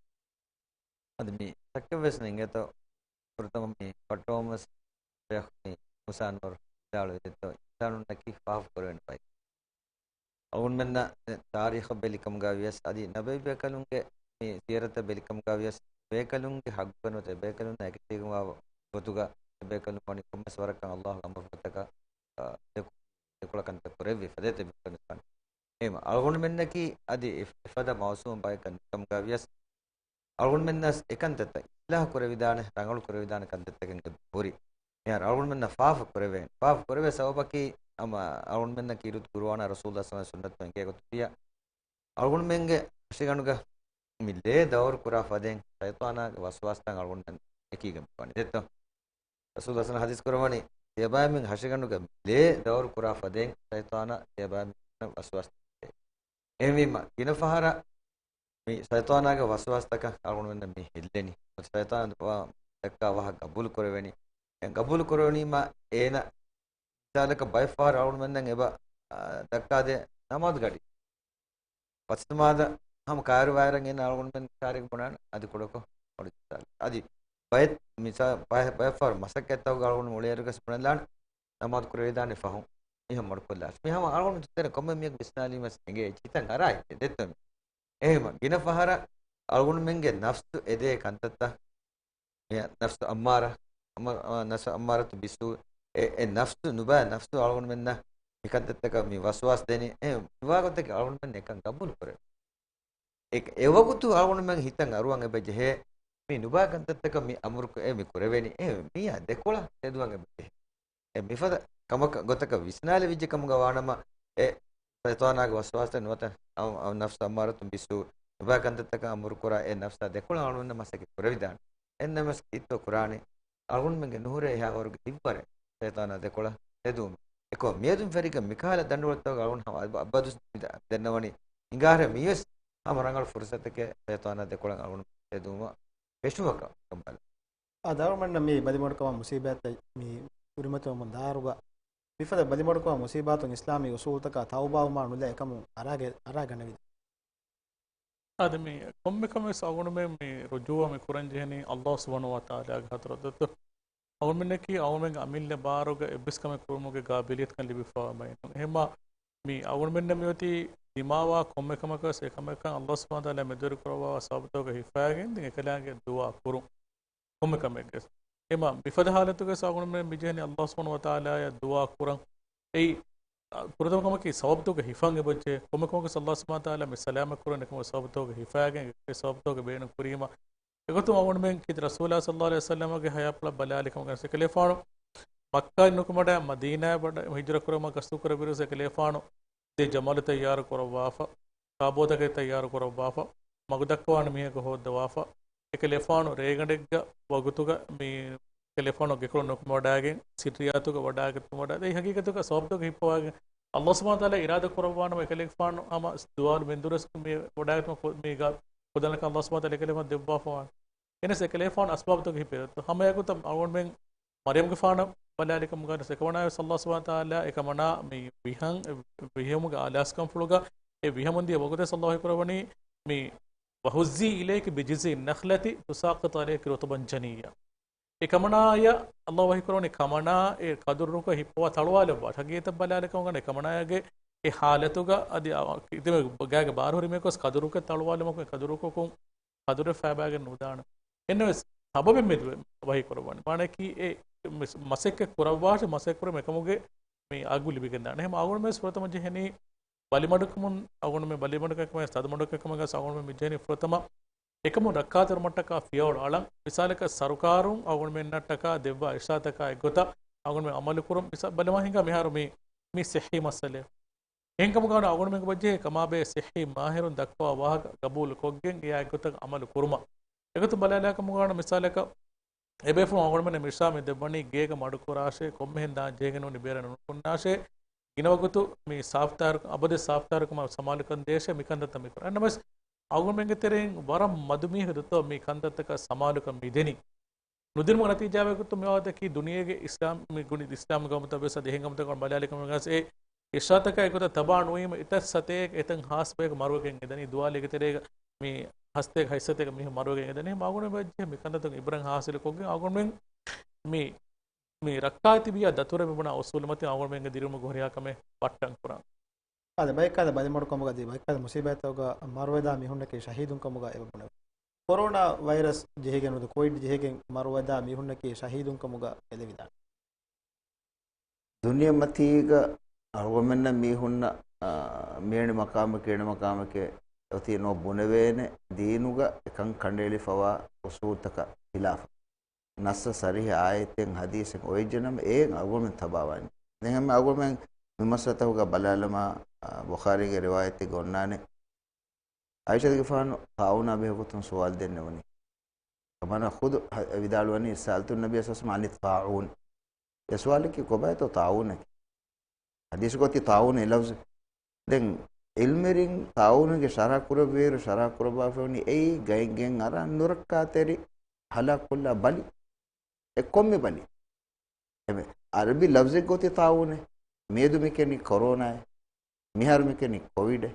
އަދި މި ޝައްކެއްވެސް ނެތް އިނގޭތޯ، ފުރަތަމަ މި ފައްޓަވަމުން ޝޭޚް މި މޫސާ ނޫރު ވިދާޅުވި ދެއްތޯ، އިންސާނުންނަކީ ފާފަ ކުރެވޭނެ ބައެއް. އަޅުގަނޑުމެންނަށް ތާރީޚަށް ބެލި ކަމުގަ ވިޔަސް، އަދި ނަބަވީ ބޭކަލުންގެ މި ސީރަތަށް ބެލި ކަމުގަ ވިޔަސް، ބޭކަލުންގެ ހައްގު ނުވަތަ ބޭކަލުންނަށް އެކަށީގެންވާ ގޮތުގަ ބޭކަލުން ވަނީ ކޮންމެސް ވަރަކަށް އައްލާހުގެ އަމުރުފުޅުތަކަށް، އާ، ދެކު-، ދެކޮޅަށް ކަންތައް ކުރެއްވި ފަދައިން ބޭކަލުން. އެހެންވީމަ އަޅުގަނޑުމެންނަކީ އަދި އެފަދަ މައުސޫމް ބަޔަކަށް ނުވި ކަމުގަ ވިޔަސް، އަޅުގަނޑުމެންނަށް އެކަންތައްތައް އިޞްލާޙު ކުރެވިދާނެ، ރަނގަޅު ކުރެވިދާނެ ކަންތައްތަކެއް ހުރި. މިހާރު އަޅުގަނޑުމެންނަށް ފާފަ ކުރެވޭނެ. ފާފަ ކުރެވޭ ސަބަބަކީ ހަމަ އަޅުގަނޑުމެންނަށް ކީރިތި ޤުރުއާނާ ރަސޫލާ ޞައްލަﷲު ޢަލައިހި ވަސައްލަމަ ސުންނަތުން އެނގޭ ގޮތުގަ އަޅުގަނޑުމެންގެ ހަށިގަނޑުގަ މި ލޭ ދައުރު ކުރާ ފަދައިން ޝައިޠާނާގެ ވަސްވާސްތައް އަޅުގަނޑުމެން އެކީގަ މިވަނީ ދެއްތޯ؟ ރަސޫލު ޞައްލަﷲު ޢަލައިހި ވަސައްލަމަ ޙަދީޘް ކުރައްވަނީ، ތިޔަބައިމީހުން ހަށިގަނޑުގަ ލޭ ދައުރު ކުރާ ފަދައިން ޝައިޠާނާ ތިޔަބައިމީހުންނަށް ވަސްވާސް ދޭ. އެހެންވީމަ، ގިނަ ފަހަރަށް މި ޝައިޠާނާގެ ވަސްވާސްތަކަށް އަޅުގަނޑުމެންނަށް މި ހިއްލެނީ. ޝައިޠާނާ ދައްކާ ވާހަކަ ޤަބޫލު ކުރެވެނީ. އެ ޤަބޫލު ކުރެވުނީމަ، އޭނަ މިސާލަކަށް ބައެއް ފަހަރަށް އަޅުގަނޑުމެންނަށް އެބަ، އާ، ދައްކާދޭ ނަމާދު ގަޑި. ފަސްނަމާދަށް ހަމަ ކާރިވާއިރަށް އޭނަ އަޅުގަނޑުމެން ކާރިގަ ބުނާނެ އަދި ކުޑަކޮށް އޮޅި މިސާލެއް. އަދި ބައެއް މިސާ-، ބައެއް، ބައެއް ފަހަރު މަސައްކަތްތަކުގަ އަޅުގަނޑު އުޅޭއިރުގަސް ބުނެލާނެ ނަމާދު ކުރެވިދާނެ ފަހުން މިހެން މަޑުކޮށްލާށޭ. މި ހަމަ އަޅުގަނޑު ތެރެ ކޮންމެ މީހަކު ވިސްނާލީމަސް އެނގޭ ހިތަށް އަރާ އެ ދެއްތޯ މި. އެހެން ގިނަ ފަހަރަށް އަޅުގަނޑުމެންގެ ނަފްސު އެދޭ ކަންތައްތައް މި ނަފްސު އައްމާރަ، އަމަ-، އަ، ނަފްސު އައްމާރަތު ބިސޫ، އެ، އެ ނަފްސު ނުބައި ނަފްސު އަޅުގަނޑުމެންނަށް މިކަންތައްތަކަށް މި ވަސްވާސް ދެނީ، އެ ނުވާ ގޮތަކީ އަޅުގަނޑުމެން އެކަން ގަބޫލު ކުރޭ. އެ، އެވަގުތު އަޅުގަނޑުމެން ހިތަށް އަރުވަން އެބަޖެހޭ، މި ނުބައި ކަންތައްތަކަށް މި އަމުރު ކު-، އެ މި ކުރެވެނީ، އެ މީހާ ދެކޮޅަށް ތެދުވަން އެބަޖެހޭ. އެ މިފަދަ ކަމަކަށް ގޮތަކަށް ވިސްނާލެވިއްޖެ ކަމުގަ ވާނަމަ، އެ ޝައިޠާނާގެ ވަސްވާސްތައް ނުވަތަ އަ-، އަ-، ނަފްސު އައްމާރަތު ބިސޫ، ނުބައި ކަންތައްތަކަށް އަމުރު ކުރާ އެ ނަފްސާ ދެކޮޅަށް އަޅުގަނޑުމެން މަސައްކަތް ކުރެވިދާނެ. އެހެންނަމަވެސް ކީއްތޯ ކުރާނީ؟ އަޅުގަނޑުމެންގެ ނުހުރޭ އެހާވަރުގެ ހިތްވަރެއް ޝައިޠާނާ ދެކޮޅަށް ތެދުވުމަށް. އެކަމަކު މިއަދުން ފެށިގެން މިކަހަލަ ދަނޑުވަޅުތަކަށް އަޅުގަނޑު ހަމަ އަބަ-، އަބަދު ދެންނަވަނީ ހިނގާހަރެއް މިވެސް ހަމަ ރަނގަޅު ފުރުސަތެކޭ ޝައިޠާނާ ދެކޮޅަށް އަޅުގަނޑު ތެދުވުމަށް ފެށުމަކަށް ކަނބަލަ. އާ، ދަރުމަންނަށް މި ބަލިމަޑުކަމާ މުސީބާތްތައް މި ކުރިމަތިވަމުން ދާއިރުގަ މިފަދަ ބަލިމަޑުކަމާ މުސީބާތުން އިސްލާމީ އުސޫލުތަކާ ތައުބާވުމާ ނުލާ އެކަމުން އަރާގެ-، އަރާގަނެވިދާނެ. އާދެ، މި ކޮންމެ ކަމެއް ވެސް އަޅުގަނޑުމެން މި ރުޖޫޢަ މި ކުރަން ޖެހެނީ ﷲ ސުބްޙާނަހޫ ވަތަޢާލާގެ ޙަޟްރަތަށް. އަޅުގަނޑުމެންނަކީ އަޅުގަނޑުމެންގެ އަމިއްލަ ބާރުގަ އެއްވެސް ކަމެއް ކުރުމުގެ ގާބިލިއްޔަތުކަން ލިބިފައިވާ މީހެއް ނޫން. އެހެންމާ މި އަޅުގަނޑުމެންނަށް މިއޮތީ ދިމާވާ ކޮންމެ ކަމަކަށް ވެސް އެކަމަކަށް ﷲ ސުބްޙާނަހޫ ވަތަޢާލާ މެދުވެރި ކުރައްވާ ސަބަބުތަކުގަ ހިފައިގެން ދެން އެކަލާނގެ ދުޢާ ކުރުން. ކޮންމެ ކަމެއްގެ ވެސް. އެހެންމާ މިފަދަ ޙާލަތުގަ ވެސް އަޅުގަނޑުމެން މި ޖެހެނީ ﷲ ސުބްޙާނަހޫ ވަތަޢާލާއަށް ދުޢާ ކުރަން. އެއީ، އަ، ފުރަތަމަ ކަމަކީ ސަބަބުތަކުގަ ހިފަން އެބަޖެހޭ. ކޮންމެ ކަމަކަށް ވެސް ﷲ ސުބްޙާނަހޫ ވަތަޢާލާ މި ސަލާމަތް ކުރަން އެކަމަށް ސަބަބުތަކުގަ ހިފައިގެން އެ ސަބަބުތަކުގެ ބޭނުން ކުރީމަ. އެގޮތުން އަޅުގަނޑުމެން ކީރިތި ރަސޫލާ ޞައްލަﷲު ޢަލައިހި ވަސައްލަމަގެ ޙަޔާތްޕުޅަށް ބަލާލި ކަމުގަ ވެސް އެކަލޭގެފާނު މައްކާއިން ނުކުމެ ވަޑައި މަދީނާއަށް ވަޑަ ހިޖުރަ ކުރުމަށް ގަސްތު ކުރެއްވިއިރު ވެސް އެކަލޭގެފާނު ދެ ޖަމަލުތައް ތައްޔާރު ކުރައްވާފަ، ކާބޯތަކެއް ތައްޔާރު ކުރައްވާފަ، މަގު ދައްކަވާނެ މީހަކު ހޯއްދަވާފަ، އެކަލޭގެފާނު ރޭގަނޑެއްގަ ވަގުތުގަ މި އެކަލޭގެފާނު ގެކޮޅު ނުކުމެ ވަޑައިގެން ސިއްރިއްޔާތުގަ ވަޑައިގަތުމަށް ވަޑައި، އެ ހަގީގަތުގަ ސަބަބުތަކުގަ ހިއްޕަވައިގެން ﷲ ސުބްޙާނަހޫ ވަތަޢާލާ އިރާދަ ކުރައްވާނަމަ އެކަލޭގެފާނު ހަމަ ދުވާލު ބިންދޫރަސް މި ވަޑައިގަތުމަށް ކު-، މީގަ ކުދަނަކަށް ﷲ ސުބްޙާނަހޫ ވަތަޢާލާ އެކަލޭގެފާނު ދެއްވާފަވާނެ. އެހެނަސް އެކަލޭގެފާނު އަސްބާބުތަކުގަ ހިއްޕެވޭތޯ. ހަމައެގޮތަށް އަޅުގަނޑުމެން މަރްޔަމްގެފާނަށް ބަލާލި ކަމުގަ ވެސް އެކަމަނާ ވެސް ﷲ ސުބްޙާނަހޫ ވަތަޢާލާ އެކަމަނާ މި ވިހަން، ވިހެމުގެ އާލާސްކަންފުޅުގަ އެ ވިހަމުން ދިޔަ ވަގުތެއް ވެސް ﷲ ވަޙީ ކުރައްވަނީ މި وهزي إليك بجذع النخلة تساقط عليك رطبا جنيا. އެ ކަމަނާޔަށް ﷲ ވަޙީ ކުރައްވަނީ ކަމަނާ އެ ކަދުރު ރުކަ ހިއްޕަވާ ތަޅުވާލައްވާ. ހަގީގަތަށް ބަލާލި ކަމުގަ އެ ކަމަނާޔަގެ އެ ޙާލަތުގަ އަދި އަ، އިތުރު ގާގެ ބާރު ހުރި މީހަކު ވެސް ކަދުރުކަ ތަޅުވާލުމަކުން އެ ކަދުރުކަކުން ކަދުރެއް ފައިބައިގެން ނުދާނެ. އެންނަވެސް ސަބަބެއް މެދުވެ ވަޙީ ކުރައްވާނެ. މާނައަކީ އެ މަސް-، މަސައްކަތް ކުރައްވާށޭ، މަސައްކަތް ކުރުމަށް އެކަމުގެ މި އަގު ލިބިގެންދާނެ. އެހެން އަޅުގަނޑުމެން ފުރަތަމަ ޖެހެނީ ބަލިމަޑުކަމުން އަޅުގަނޑުމެން ބަލިމަޑުކަމެއް ތަދުމަޑުކަމަކަށް އަޅުގަނޑުމެން މި ޖެހެނީ ފުރަތަމަ އެކަމުން ރައްކާތެރިވުމަށްޓަކާ ފިޔަވަޅު އަޅަން. މިސާލަކަށް ސަރުކާރުން އަޅުގަނޑުމެންނަށްޓަކާ ދެއްވާ އިރުޝާދަކާ އެއްގޮތަށް އަޅުގަނޑުމެން އަމަލު ކުރުން. މިސާ-، ބަލަމާ ހިނގާ މިހާރު މި، މި ޞިއްޙީ މައްސަލައެއް. އެހެންކަމުގަ އަޅުގަނޑުމެން ބަޖެހޭ ކަމާބެހޭ ޞިއްޙީ މާހިރުން ދައްކަވާ ވާހަކަ ގަބޫލު ކޮށްގެން އެއާ އެއްގޮތަށް އަމަލު ކުރުމަށް. އެގޮތުން ބަލާލާ ކަމުގަ މިސާލަކަށް އެބޭފުޅުން އަޅުގަނޑުމެންނަށް އިރުޝާދު މި ދެއްވަނީ ގޭގަ މަޑުކުރާށޭ، ކޮންމެހެން ދާން ޖެހިގެން ނޫނީ ބޭރަށް ނުނުކުންނާށޭ، ގިނަވަގުތު މި ސާފުތާހިރު-، އަބަދު ސާފުތާހިރުކަމަށް ސަމާލުކަން ދޭށޭ މިކަންތައްތައް މި ކުރަން. އެހެންނަމަވެސް އަޅުގަނޑުމެންގެ ތެރެއިން ވަރަށް މަދު މީހަކު ދޮތޯ މި ކަންތައްތަކަށް ސަމާލުކަން މި ދެނީ. ނުދިނުމުގެ ނަތީޖާއެއްގޮތުން މިވާގޮތަކީ ދުނިޔޭގެ އިސްލާމް، މި ގުނި އިސްލާމް ގައުމުތައް ވެސް އަދި އެހެން ގައުމުތަކުން ބަލާލި ކަމުގަސް އެ އިރުޝާދަކާ އެގޮތަށް ތަބާ ނުވީމަ އެތައް ސަތޭކަ އެތައް ހާސް ބަޔަކު މަރުވެގެން އެދަނީ. ދުވާލީގެ ތެރޭގަ މި ހަސަތޭކަ ހަތްސަތޭކަ މީހުން މަރުވެގެން އެދަނީ. އަޅުގަނޑުމެން ބަޖެހޭ މި ކަންތައްތަކުން އިބްރަތް ހާސިލުކޮށްގެން އަޅުގަނޑުމެން މި، މި ރައްކާތިބިޔާ ދަތުރެއް މި ބުނާ އުސޫލު މަތިން އަޅުގަނޑުމެންގެ ދިރިއުޅުމުގެ ހުރިހާ ކަމެއް ބައްޓަން ކުރަން. އާދެ، ބައެއްކަލަ ބަލިމަޑުކަމުގަ އަދި ބައެއްކަލަ މުސީބާތްތަކުގަ މަރުވެދާ މީހުންނަކީ ޝަހީދުން ކަމުގަ އެބަ ބުނެވޭ. ކޮރޯނާ ވައިރަސް ޖެހިގެން ނުވަތަ ކޮވިޑް ޖެހިގެން މަރުވެދާ މީހުންނަކީ ޝަހީދުން ކަމުގަ އެލެވިދާނެ. ދުނިޔެމަތީގަ އަޅުގަނޑުމެންނަށް މީހުންނަށް، އާ، މިވެނި މަޤާމެކޭ އެންމެ މަޤާމެކޭ އޮތީ ނޯ ބުނެވޭނެ ދީނުގަ އެކަން ކަނޑައެޅިފަވާ އުސޫލުތަކަށް ޚިލާފަށް. ނައްސަށް ޞަރީޙަ އާޔަތެއް ޙަދީޘެއް އޮވެއްޖެނަމަ އެއިން އަޅުގަނޑުމެން ތަބާވާނީ. ދެން ހަމަ އަޅުގަނޑުމެން މި މައްސަލަތަކުގަ ބަލާލަމާ، އާ، ބުޚާރީގެ ރިވާޔަތެއްގަ އޮންނާނެ. ޢާއިޝަތުގެފާނު ޠާޢޫނާ ބެހޭ ގޮތުން ސުވާލު ދެންނެވުނީ. ކަމާނާ ޚުދު ވިދާޅުވަނީ، سألت النبي صلى الله عليه وسلم عن الطاعون. އެ ސުވާލަކީ ކޮބާތޯ ޠާޢޫނަކީ؟ ޙަދީޘްގަ އޮތީ ޠާޢޫނު އެ ލަފްޒު. ދެން ޢިލްމުވެރިން ޠާޢޫނުގެ ޝަރަޙަ ކުރެއްވިއިރު، ޝަރަޙަ ކުރައްވާފައިވަނީ އެއީ ގައިން ގައިން އަރާ ނުރައްކާތެރި ހަލާކުކޮށްލާ ބަލި. އެ ކޮންމެ ބަލި. އެމެ ޢަރަބި ލަފްޒެއްގަ އޮތީ ޠާޢޫނޭ. މިއަދު މިކެނީ ކޮރޯނާއޭ. މިހާރު މިކެނީ ކޮވިޑޭ.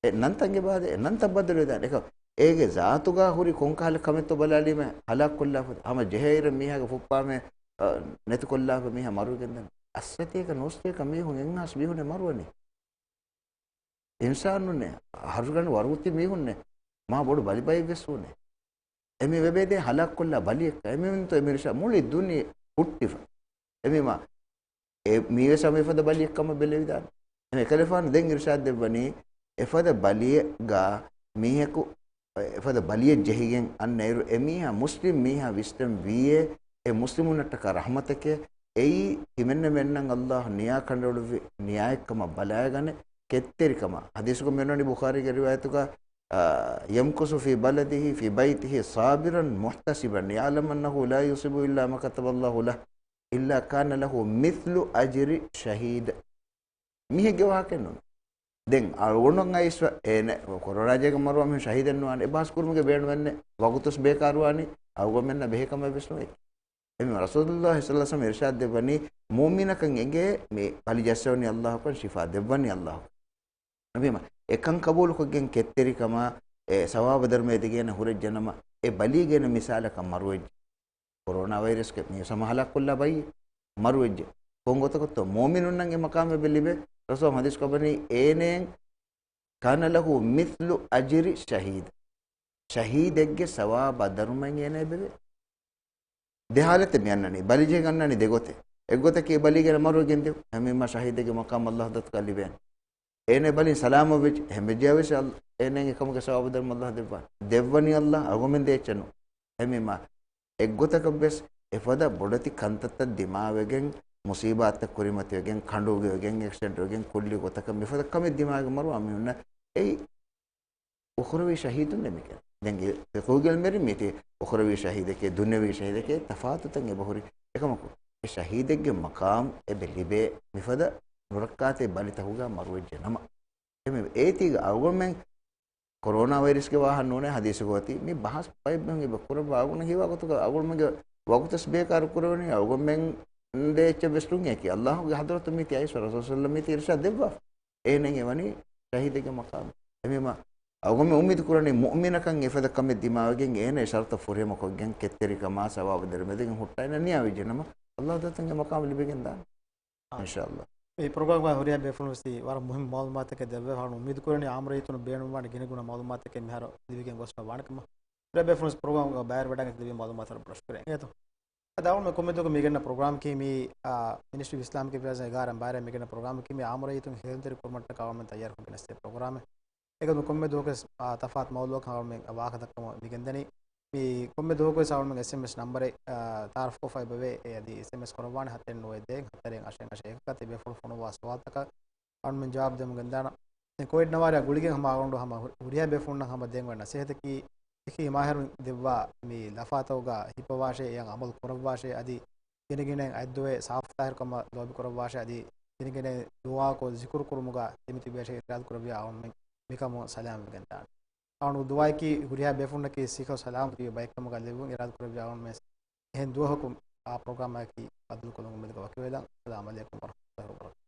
އެ ނަންތައް އެބަ އާދޭ، އެ ނަންތައް ބަދަލުވެދާނެ. އެކަ-، އޭގެ ޒާތުގަ ހުރި ކޮންކަހަލަ ކަމެއްތޯ ބަލާލީމަ ހަލާކުކޮށްލާފަ، ހަމަ ޖެހޭއިރަށް މީހާގެ ފުއްޕާމެ، އަ، ނެތިކޮށްލާފަ މީހާ މަރުވެގެންދާނެ. އައްސަތޭކަ ނުވަސަތޭކަ މީހުން އެއްހާސް މީހުންނެއް މަރުވަނީ. އިންސާނުންނެއް، ހަރުގަނޑު ވަރުގަތި މީހުންނެއް، މާ ބޮޑު ބަލިބައެއްވެސް ނޫނޭ. އެމީ ވެބޭދޭ ހަލާކުކޮށްލާ ބަލިއެއްކަ. އެމީހުންތޯ އެމީ އިރުޝާ، މުޅި ދުނިޔެ ހުއްޓިފަ. އެމީމާ އެ މީވެސް ހަމަ އެފަދަ ބަލިއެއްކަމަށް ބެލެވިދާނެ. އެމީ އެކަލޭފާނު ދެން އިރުޝާދް ދެއްވަނީ، އެފަދަ ބަލިއެއްގަ މީހަކު، އެފަދަ ބަލިއެއް ޖެހިގެން އަންނައިރު، އެމީހާ މުސްލިމް މީހާ ވިސްނަން ވީއޭ، އެ މުސްލިމުންނަށްޓަކާ ރަޙްމަތެކޭ، އެއީ ތިމެންނަމެންނަށް ﷲ ނިޔާ ކަނޑައެޅުއްވި ނިޔާއެއްކަމަށް ބަލާގަނެ، ކެތްތެރިކަމަށް. ޙަދީޘްގަ މިއޮންނަނީ ބުޚާރީގެ ރިވާޔަތުގަ، އާ، يمكث في بلده في بيته صابرا محتسبا يعلم أنه لا يصيبه إلا ما كتب الله له إلا كان له مثل أجر شهيد. މީހެއްގެ ވާހަކައެއް ނޫން. ދެން އަޅުގަނޑު އައިސް އޭނަ ކޮރޯނާ ޖެހިގެން މަރުވާ މީހުން ޝަހީދެއް ނުވާނެ. އެ ބަހަސް ކުރުމުގެ ބޭނުމެއް ނެތް. ވަގުތުސް ބޭކާރުވާނީ އަޅުގަނޑުމެންނަށް ބެހޭ ކަމެއް ވެސް ނުވޭ. އެމީ ރަސޫލުﷲ ޞައްލަﷲ ޢަލައިހި ވަސައްލަމަ އިރުޝާދް ދެއްވަނީ، މުއުމިނަކަށް އެނގޭ މި ބަލި ޖައްސަވަނީ ﷲކަން، ޝިފާ ދެއްވަނީ ﷲކަން. އެހެންވީމަ، އެކަން ޤަބޫލުކޮށްގެން ކެތްތެރިކަމާ، އެ ސަވާބު ދަރުމައެއް ދެގެން ހުރެއްޖެނަމަ، އެ ބަލީގެ މިސާލަކަށް މަރުވެއްޖެ. ކޮރޯނާ ވައިރަސްގެ މި ހަމަ ހަލާކުކޮށްލާ ބައި މަރުވެއްޖެ. ކޮން ގޮތަކަށްތޯ މުއުމިނުންނަށް އެ މަޤާމެއް ލިބޭ؟ ރަސޫލާ ޙަދީޘް ކޮށްފައިވަނީ އޭނައަށް كان له مثل أجر شهيد. ޝަހީދެއްގެ ސަވާބާ ދަރުމައެއް އޭނައަށް ލިބޭ. ދެ ޙާލަތެއް މި އަންނަނީ. ބަލި ޖެހިގެން އަންނަނީ ދެ ގޮތެއް. އެއް ގޮތަކީ ބަލީގެ މަރުވެގެން ދިޔުން. އެހެންވީމަ ޝަހީދެއްގެ މަޤާމް ﷲ ދައްކަ ލިބޭނެ. އޭނަ ބަލިން ސަލާމަތްވެއްޖެ. އެހެންވެއްޖެޔާ ވެސް އަލް-، އޭނައަށް އެކަމުގެ ސަވާބު ދަރުމަ ﷲ ދެއްވާނެ. ދެއްވަނީ ﷲ، އަޅުގަނޑުމެން ދޭ އެއްޗެއް ނޫން. އެހެންވީމަ، އެއްގޮތަކަށްވެސް އެފަދަ ބޮޑެތި ކަންތައްތައް ދިމާވެގެން، މުޞީބާތްތައް ކުރިމަތިވެގެން، ކަނޑުގައިވެގެން، އެކްސިޑެންޓްވެގެން، ކުއްލި ގޮތަކަށް މިފަދަ ކަމެއް ދިމާވެގެން މަރުވާ މީހުންނަށް އެއީ އުޚުރަވީ ޝަހީދުންނޭ މިކަން. ދެން އެ ފިޤުހުގެ ޢިލްމުވެރިން މީތި އުޚުރަވީ ޝަހީދެކޭ، ދުނިޔަވީ ޝަހީދެކޭ ތަފާތުތައް އެބަހުރި. އެކަމަކު، އެ ޝަހީދެއްގެ މަޤާމް އެބަ ލިބޭ މިފަދަ ނުރައްކާތެރި ބަލިތަކުގަ މަރުވެއްޖެ ނަމަ. އެމެ އޭތީގަ އަޅުގަނޑުމެން ކޮރޯނާ ވައިރަސްގެ ވާހަކަ ނޫނޭ ޙަދީޘުގަ އޮތީ. މި ބަހަސް ބައެއް މީހުން އެބަ ކުރައްވާ އަޅުގަނޑު ހީވާ ގޮތުގަ އަޅުގަނޑުމެންގެ ވަގުތުސް ބޭކާރު ކުރެވެނީ އަޅުގަނޑުމެން ދޭ އެއްޗެއް ވެސް ނޫން. އެކީ ﷲގެ ޙަޟްރަތު މީތި އައިސް ރަސޫލު ޞައްލަﷲ ޢަލައިހި ވަސައްލަމަ މީތި އިރުޝާދް ދެއްވާފަ. އޭނައަށް އެވަނީ ޝަހީދެއްގެ މަޤާމް. އެހެންވީމަ، އަޅުގަނޑުމެން އުއްމީދު ކުރަނީ މުއުމިނަކަށް އެފަދަ ކަމެއް ދިމާވެގެން އޭނަ އެ ޝަރުޠަށް ފުރިހަމަ ކޮށްގެން ކެތްތެރިކަމާ ސަވާބު ދަރުމައެއް ދެގެން ހުއްޓާ އޭނަ ނިޔާވެއްޖެ ނަމަ، ﷲ ދައްކަން އެ މަޤާމް ލިބިގެން ދާނެ. އާ. އިންޝާﷲ. މި ޕްރޮގްރާމްގައި ހުރިހާ ބޭފުޅުން ވެސް ވަރަށް މުހިންމު މަޢުލޫމާތެއް ދެއްވާފަ އުއްމީދު ކުރަނީ އާއްމު ރައްޔިތުން ބޭނުންވާނެ ގިނަގުނަ މަޢުލޫމާތެއް މިހާރު ލިބިގެން ގޮސްފަ ވާނެ ކަމަށް. ހުރިހާ ބޭފުޅުން ވެސް ޕްރޮގްރާމްގައި ބައިވެރިވެވަޑައިގެން ލިބި މަޢުލޫމާތު ބަސްކުރޭ. އެނގޭތޯ؟ އަދި އަޅުގަނޑު ކޮންމެ ދުވަހަކު މިގެންނަ ޕްރޮގްރާމަކީ މި، އާ، މިނިސްޓްރީ އޮފް އިސްލާމިކް އެފެއާޒް އެގާރަ ބާރަ މިގެންނަ ޕްރޮގްރާމަކީ މި އާއްމު ރައްޔިތުން ހެޔޮންތެރި ކުރުމަށްޓަކާ އަޅުގަނޑުމެން ތައްޔާރުކޮށްގެން އެއްސެ ޕްރޮގްރާމެއް. އޭގެ ކޮންމެ ދުވަހަކު ވެސް، އާ، ތަފާތު މައުޟޫޢަކަށް އަޅުގަނޑުމެން ވާހަކަ ދައްކަމުން މިގެންދަނީ. މި ކޮންމެ ދުވަހަކު ވެސް އަޅުގަނޑުމެން އެސްއެމްއެސް ނަންބަރެއް، އާ، ތައާރަފްކޮށްފައި އެބަވޭ. އެ އަދި އެސްއެމްއެސް ކުރައްވާނެ ހަތަރެއް ނުވައެއް ދޭއް ހަތަރެއް އަށެއް އަށެއް އެކަކަށް. ތިބޭފުޅުން ފޮނުއްވާ ސުވާލުތަކަށް އަޅުގަނޑުމެން ޖަވާބު ދެމުން ގެންދާނަން. ދެން ކޮވިޑް ނަވާރަ ގުޅިގެން ހަމަ އަޅުގަނޑު ހަމަ ހު-، ހުރިހާ ބޭފުޅުންނަށް ހަމަ ދޭން ނަސޭހަތަކީ، އެކި މާހިރުން ދެއްވާ މި ލަފާތަކުގަ ހިއްޕަވާށޭ، އެއަށް އަމަލު ކުރައްވާށޭ، އަދި ގިނަގިނައިން އަތްދުވެ ސާފުތާހިރުކަމަށް ލޯބި ކުރައްވާށޭ، އަދި ގިނަގިނައިން ދުޢާކޮށް ޒިކުރު ކުރުމުގަ ދެމިތިބޭށޭ އިރާދަ ކުރެއްވިޔާ އަޅުގަނޑުމެން މިކަމުން ސަލާމަތްވެގެން ދާނަން. އަޅުގަނޑު ދުޢާއަކީ ހުރިހާ ބޭފުޅުންނަކީ ސިއްޙަތު ސަލާމަތްވި ބައެއްކަމުގަ ލެއްވުން އިރާދަ ކުރެއްވިޔާ އަޅުގަނޑުމެން އެހެން ދުވަހަކު އާ ޕްރޮގްރާމަކީ ބަދަލުކޮށްލުމުގެ އުއްމީދުގަ ވަކިވެލަން. އައްސަލާމު ޢަލައިކުމް ވަރަޙްމަތުﷲ ވަބަރަކާތުހު.